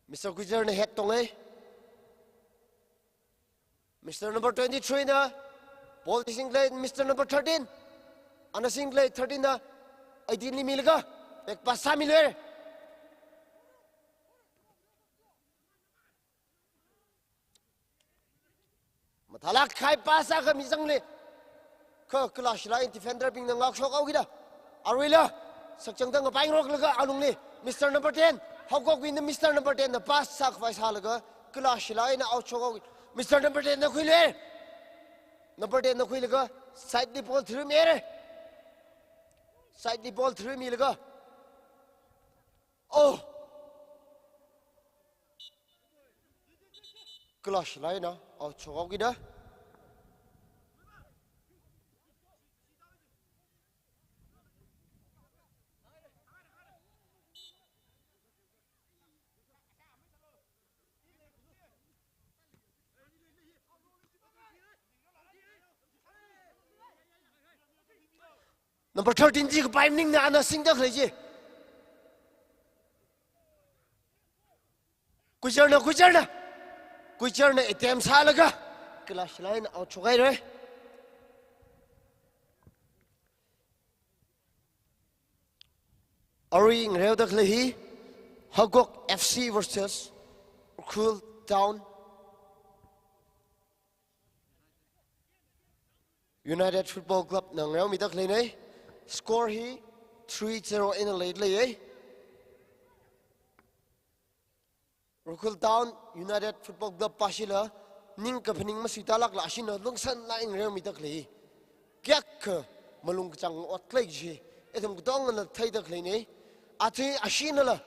Mister Gujar na head tonga. Mister number twenty-three na ball singda lei, Mister number thirteen. Ana singda lei, thirteen na eighteen li milaga, back pass sāmiluira. Thalak khai pass sākhami zangle. Kha Kalashila eina defender bingna ngakshok haokida. Aruila, sakchangda ngapaingaroklaga alungli, Mister Number ten, Haokok wui eina Mister Number ten na pass sākhavai sālaga, Kalashila eina outshok haoki. Mister Number ten na khuile. Number ten na khuilaga, side li ball thirimihaire. Side li ball thirimilaga. Oh! Kalashila eina outshok haokida. Number thirteen chi kapai maningna, ana singda khalei chi. Kuichar na, Kuichar na. Kuichar na attempt sālaga, Kalashila eina outshok haire. Arui ngareoda khalei hi, Haokok F C versus Ukhrul Town United Football Club na ngareomida khaleina. Score hi three zero eina leida leiya. Ukhrul Town United Football Club pāshila, ning kaphaning masuitālākla ashina lungsanlāk eina ngareomida khalei hi kayākha malung kachāng ot khalei chi ithum katongana theida khaleina. Achi ashinala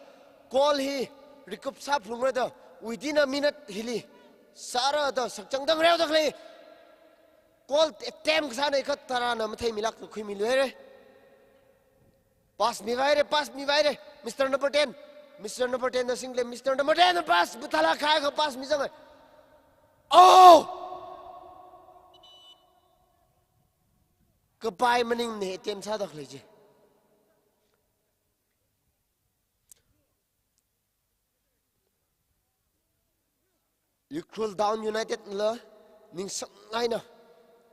goal hi recoup sāphalungra da, within a minute hili sāra da sakchangda ngareoda khalei. Goal attempt kasāna kha tharāna matheimilākla khuimiluihaire. Pass mivaire, pass mivaire. Mister Number ten. Mister Number ten na single, Mister Number ten na pass, mathālāk khai kha pass mizanga. Oh! Kapai maningna attempt sāda khalei chi. Ukhrul Town United la ningsang eina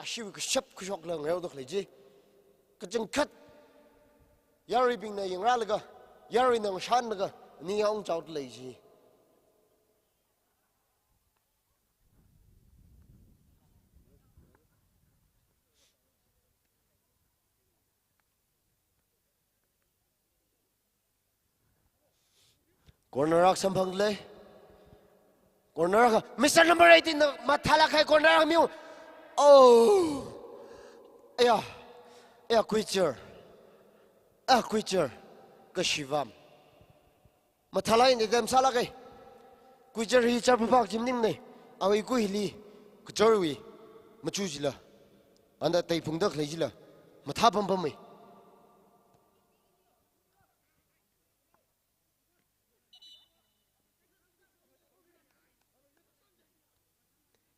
ashiwui kashap kashokla ngareoda khalei chi. Kachangkhat yaruibingna yangrālaga, yaruina ngashanlaga, ning yaung chaoda lei chi. Corner akha samphangda lei. Corner akha, Mister Number eighteen na mathālāk khai corner akha miu. Oh. Aya. Aya, Kuichar. Ah, Kuichar. Kashivam. Mathālāk eina attempt sālāka. Kuichar hi char phaphak chi maningna. Awui kuili kachorwui machu chila, anda taiphungda khalei chila mathā pampamma.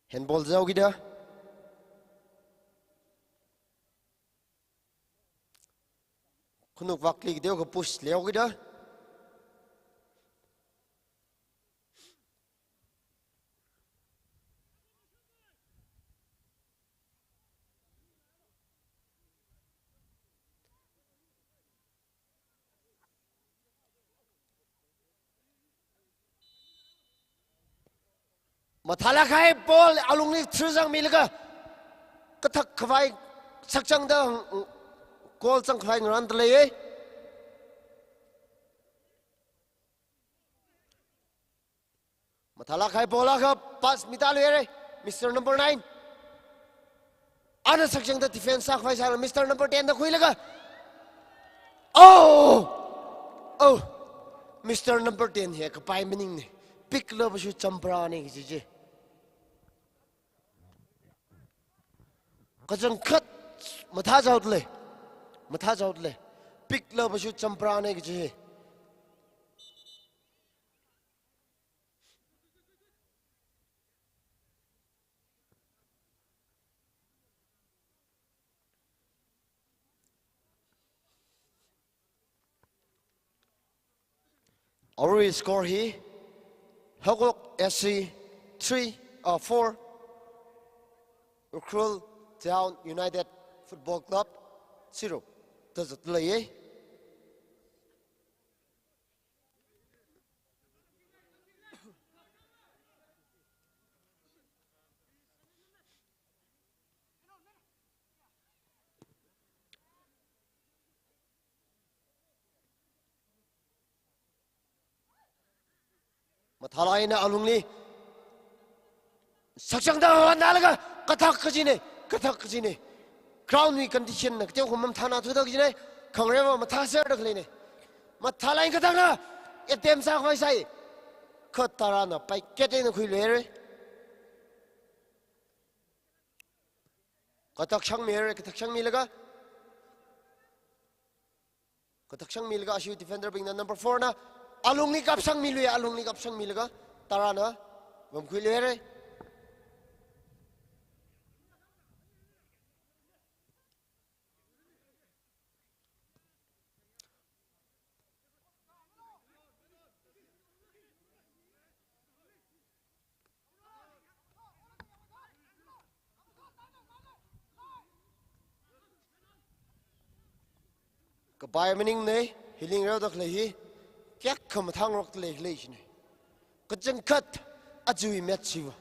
Handball zaukida. Khunuk vakli kideo ka push leokida. Mathālāk khai ball alungli thir zangmilaga, kathak khavai sakchangda goal zangkhavai ngarānda leiya. Mathālāk khai ball akha pass mitāluihaire, Mister Number nine. Ana sakchangda defense sākhavai sāra, Mister Number ten da khuilaga. Oh! Oh! Mister Number ten hi kapai maningna. Piklava shu champrana kaji chi. Kachangkhat mathā chaoda lei. Mathā chaoda lei. Piklava shu champrana kaji. Arui score hi Haokok S C three, uh, four, Ukhrul Town United Football Club zero da zatda leiya. Mathālāk eina alungli sakchangda hotnalaga, kathak kajina, kathak kajina. Ground wui condition na kateokha mamathānathutda kajina, khangareva mathāserda khaleina. Mathālāk eina kathakna, attempt sākhavai sāi. Kha tarana paiketna khuiluira. Kathak shangmira, kathak shangmilaga. Kathak shangmilaga ashiwui defender bingna number four na alungli kapshangmilui, alungli kapshangmilaga tarana vamkhuiluira. Kapai maningna, hili ngareoda khalei hi, kayākha mathāngarokda lei khalei china. Kachangkhat ajawui match hiva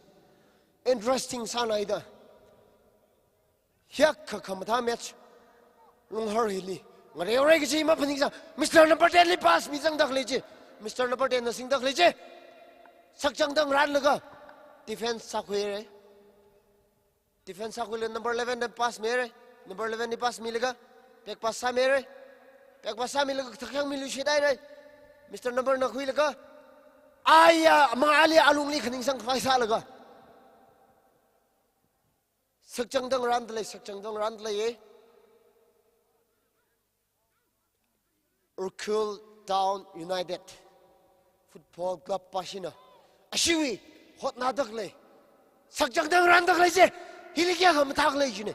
interesting sānaida. Hiyākha khamathā match Lunghar hili ngareora kaji maphaningsang. Mister Number ten li pass mizangda khalei chi. Mister Number ten na singda khalei chi. Sakchangda ngaranlaga defense sākhuira. Defense sākhuilaga number eleven na pass mira. Number eleven li pass milaga back pass sāmira. Back pass sāmilaga kathak shangmiluishit haira. Mister Number na khuilaga, aya, mangāli alungli khaningsang khavai sālaga. Sakchangda ngaranda lei, sakchangda ngaranda lei, eh. Ukhrul Town United Football Club pāshina ashiwui hotnada khalei, sakchangda ngaranda khalei chi, hili kayākha mathā khalei china.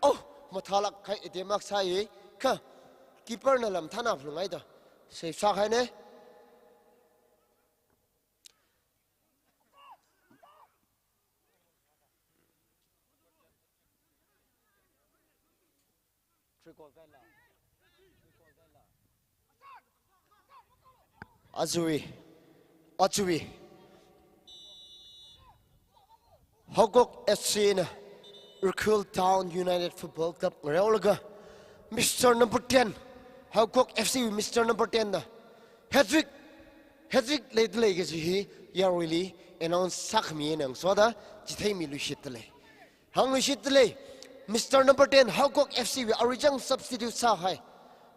Oh, mathālāk kahai attempt akha sāi, kha keeper na lam thana phalungaida save sākahaina. Ajawui, ajawui Haokok F C na Ukhrul Town United Football Club ngareolaga, Mister Number ten, Haokok F C Mister Number ten na hat-trick, hat-trick leida lei kaji hi yaruili announce sākhami eina ngasoda chitheimiluishitda lei. Hāngluishitda lei, Mister Number ten, Haokok F C wui aruichang substitute sāhai,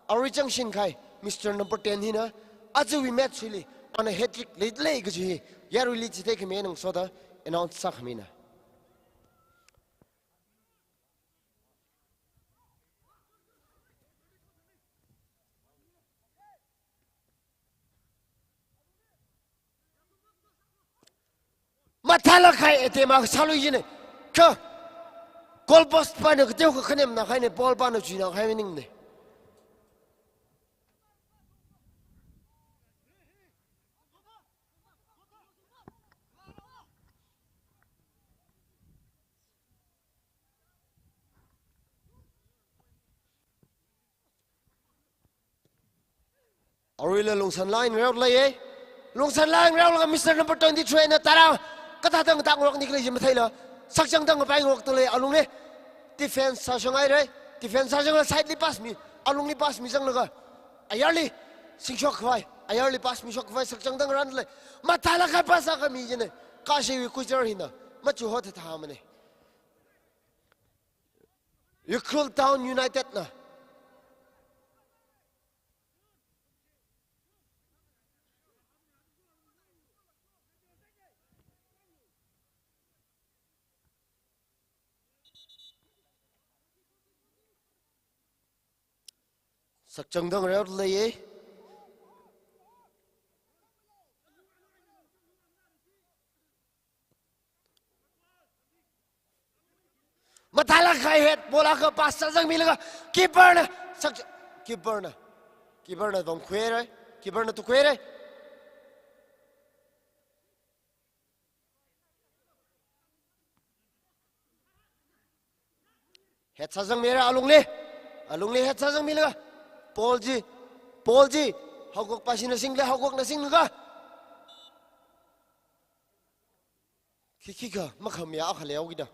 aruichang shinkahai Mister Number ten hina ajawui match hili ana hat-trick leida lei kaji hi yaruili chitheikhami eina ngasoda announce sākhamina. Mathālāk kahai attempt akha sālui china. Kha goal post pana kateokha khanemna kahaina, ball pana chuina kahai maningna. Aruila Lungsanlai ngareoda lei, eh. Lungsanlai ngareolaga Mister Number twenty-three na tara kathāda ngatāngarokni khalei chi matheila, sakchangda ngapaingarokda lei alungli. Defense sāshang haira, defense sāshanglaga side li pass mi, alungli pass mizanglaga ayarli singshok khavai, ayarli pass mishok khavai sakchangda ngaranda lei. Mathālāk kahai pass akha mi china, kha ashiwui kuichar hina machu hothathāmana. Ukhrul Town United na. Sakchangda ngareoda lei, eh. Mathālāk kahai head ball akha pass sāzangmilaga keeper na sak, keeper na, keeper na vamkhuira, keeper na tukhuira. Head sāzangmira alungli. Alungli head sāzangmilaga ball chi, ball chi Haokok pāshina singla, Haokokna singlaga. Khi khikha makhamiya akha leokida.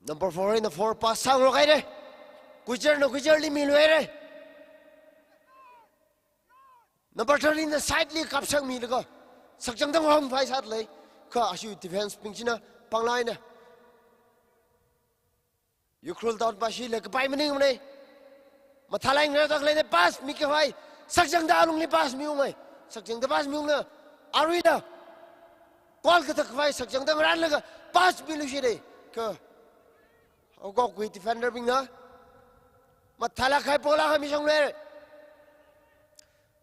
Number four eina four pass sāngarok haire. Kuijarna Kuijarli milu haire. Number thirteen na side li kapsangmilaga sakchangdang hom phai sāda lei. Kha ashi defense bing china panglāk eina Ukhrul Town pa shila kapai maningmana. Mathālāk eina ngareoda khalei eina pass mikapai. Sakchangda alungli pass miungai. Sakchangda pass miungna. Aruina. Goal kathak kapai sakchangda ngarānlaga pass miluishita. Kha Haokok wui defender bingna mathālāk kahai ball akha mishonglu haire.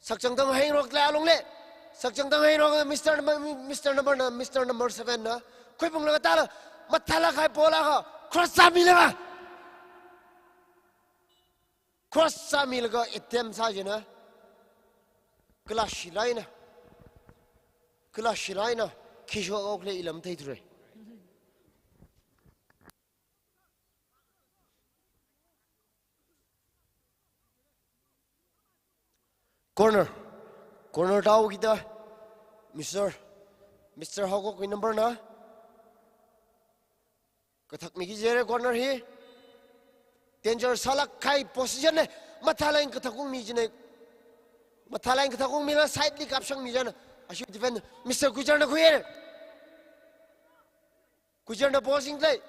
Sakchangdang hāngarok lei alungli. Sakchangdang hāngarok Mister Number, Mister Number na, Mister Number seven na. Khuiphunglaga tāla mathālāk kahai ball akha cross sāmilaga. Cross sāmilaga attempt sā china. Kala shilāk eina. Kala shilāk eina. Khi shokhaokhala ila matheithura. Corner. Corner tāhaokida. Mister, Mister Haokok wui number na kathakmiki jihaire corner hi. Danger sālāk kahai position na. Mathālāk eina kathak ungmi china. Mathālāk eina kathak ungmila side li kapsangmi china. Ashi defend Mister Kuijarna khuihaire. Kuijarna ball singda lei.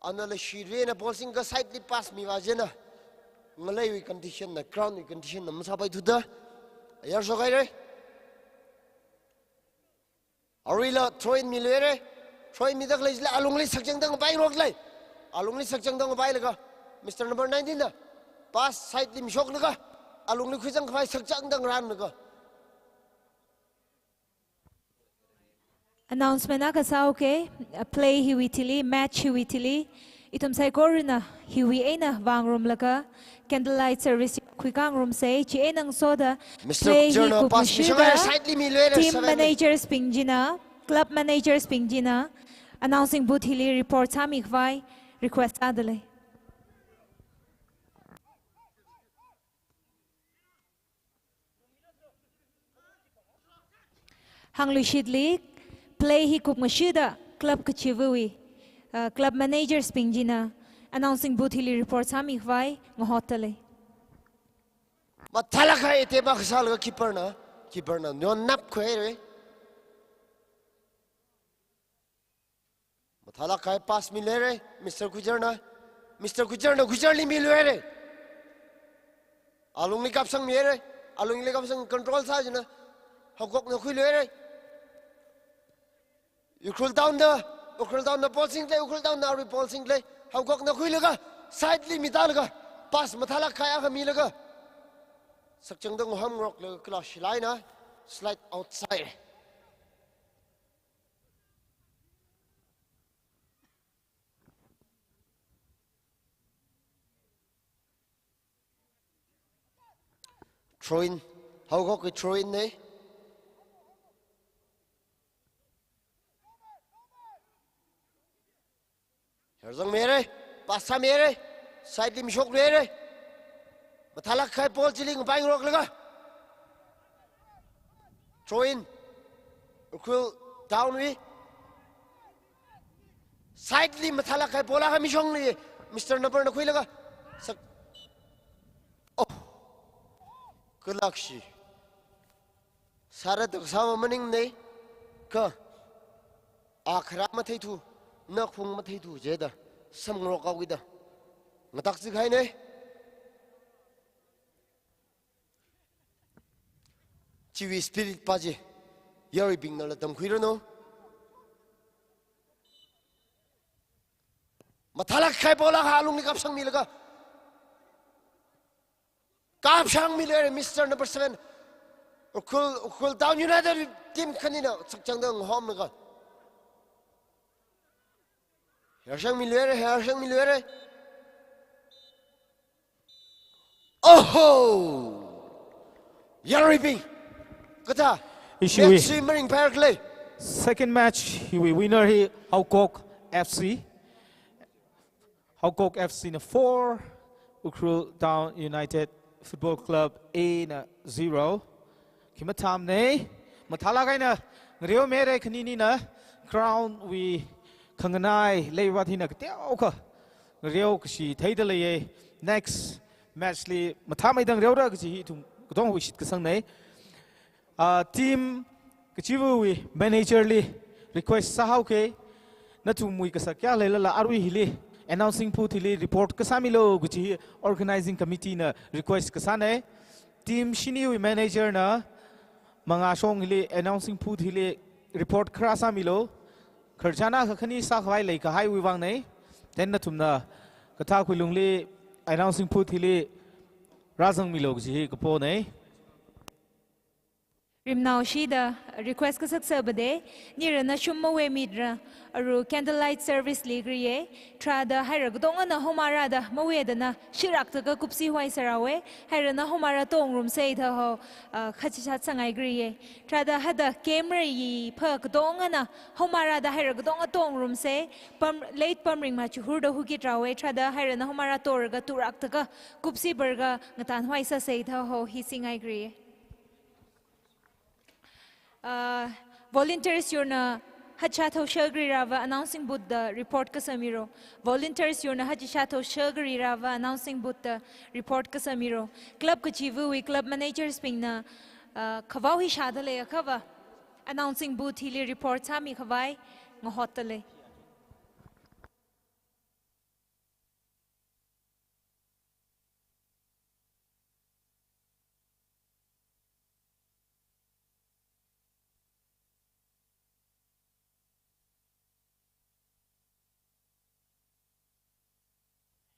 Ana la shirena ball singlaga side li pass mivā china. Ngaleiwui condition na, ground wui condition na masāpaithuda ayar shok haire. Aruila throw in milu haire. Throw in mida khalei chila alungli sakchangdang pāngarok lei. Alungli sakchangdang pālaga Mister Number nineteen na pass side li mishoklaga alungli khuizang kapai sakchangdang ngarānlaga. Announcement akha sāhaoke, uh, play hiwui thili, match hiwui thili, ithum saikorana hiwui eina vāngarumlaga candlelight service khuikāngarumsa, chieina ngasoda Mister play hi Kujarna pass mishong haire, side li milu haire, team seven managers bing china, club managers bing china, announcing booth hili report sāmi khavai request sāda lei. Hāngluishitli, play hi kupngashuda club kachivawui, uh, club managers bing china announcing booth hili report sāmi khavai ngahotta lei. Mathālāk kahai attempt akha sālaga keeper na, keeper na nyon nap khuihaire. Mathālāk kahai pass milu haire, Mister Kuijarna. Mister Kuijarna, Kuijarli milu haire. Alungli kapsangmi haire. Alungli kapsang control sā china. Haokokna khuilu haire. Ukhrul Town da, Ukhrul Town na ball singda lei, Ukhrul Town na arui ball singda lei. Haokokna khuilaga, side li mitālaga, pass mathālāk kahai akha milaga. Sakchangdang hom ngaroklaga kala shilāk eina, slide outside. Throw in. Haokok wui throw in na. Herzang mi haire, pass sāmi haire, side li mishoklu haire. Mathālāk kahai ball chili ngapaingaroklaga. Throw in. Ukhrul Town wui. Side li mathālāk kahai ball akha mishongli. Mister Number na khuilaga. Sak-, oh. Kalakshi. Sāra tak sāva maningmana. Kha. Akhara matheithu, nakhung matheithu jida, samngarok haokida. Ngatak chikahaina. Chiwui spirit pa chi, yaruibingnala tamkhuiranu. Mathālāk kahai ball akha alungli kapsangmilaga. Kapsangmilu haire, Mister Number seven. Ukhrul, Ukhrul Town United team khanina sakchangdang homlaga. Hersangmilu haire, hersangmilu haire. Oho! Yaruibing. Kathā. Ishiwui. Match chi maringphākhala. Second match, hiwui winner hi Haokok F C. Haokok F C na four, Ukhrul Town United Football Club A na zero. Khi mathāmana, mathālāk eina ngareomi haire khaninina, ground wui khanganai leivat hina kateokha ngareo kashi theida leiya. Next match li mathāmeida ngareora kaji hi ithum katongwui shitkasangnei. Ah, team kachiva̱wui manager li request sāhaoke. Nathumwui kasak kayā leilala arui hili announcing booth hili report kasāmilu kaji hi organizing committee na request kasānei. Team shiniwui manager na mangāshong hili announcing booth hili report kharā sāmilu. Khararchan akha khani sākhavai leikahaiwui vāngnei. Then nathumna kathā khuilungli announcing booth hili rāzangmilu kaji hi kaponei. Rimnao shida request kasak sābade, nirana shum mawui mitra, aru candlelight service li griye, tharāda haira katongana homara da mawui dana shirakta ka kupsi huai sarawe, hairana homara tongrumse da ho, ah, khachicha sangai griye. Tharāda hada camera yi pha katongana homara da haira katonga tongrumse, pam, late pamring ma chuhur da huki trawe, tharāda hairana homara tor ka turak ta ka kupsi bar ka ngatan huai sāse da ho hi singai griye. Ah, volunteers yurna hacha thao shagri rava announcing booth da report kasāmiro. Volunteers yurna hacha thao shagri rava announcing booth da report kasāmiro. Club kachiva̱wui club managers bingna, ah, khavao hi shāda leiakhava announcing booth hili report sāmikhavai ngahotta lei.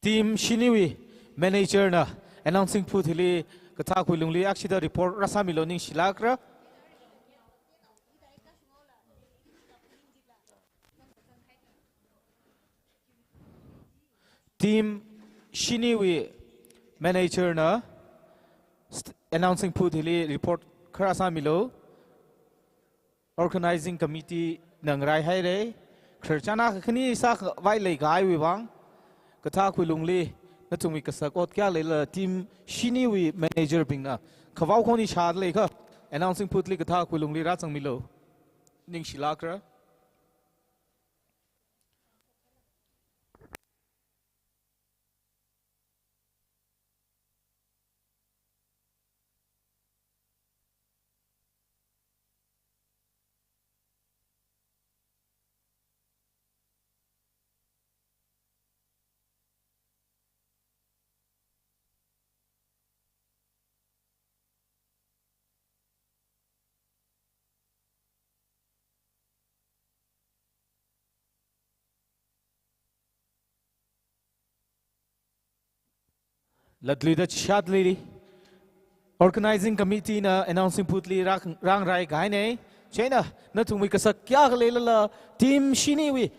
Team shiniwui manager na announcing booth hili kathā khuilungli akshida report rāsāmilu ningshilākra. Team shiniwui manager na st-, announcing booth hili report kharā sāmilu. Organizing committee na ngaraihaire. Khararchan akha khani sākhavai leikahaiwui vāng, kathā khuilungli nathumwui kasak ot kayā leilala team shiniwui manager bingna khavao khon hi shāda leiakha announcing booth li kathā khuilungli rāzangmilu. Ningshilākra. Latluida chishat lili. Organizing committee na announcing booth li rāng-, rāngraikahainei. Chieina nathumwui kasak kayākha leilala team shiniwui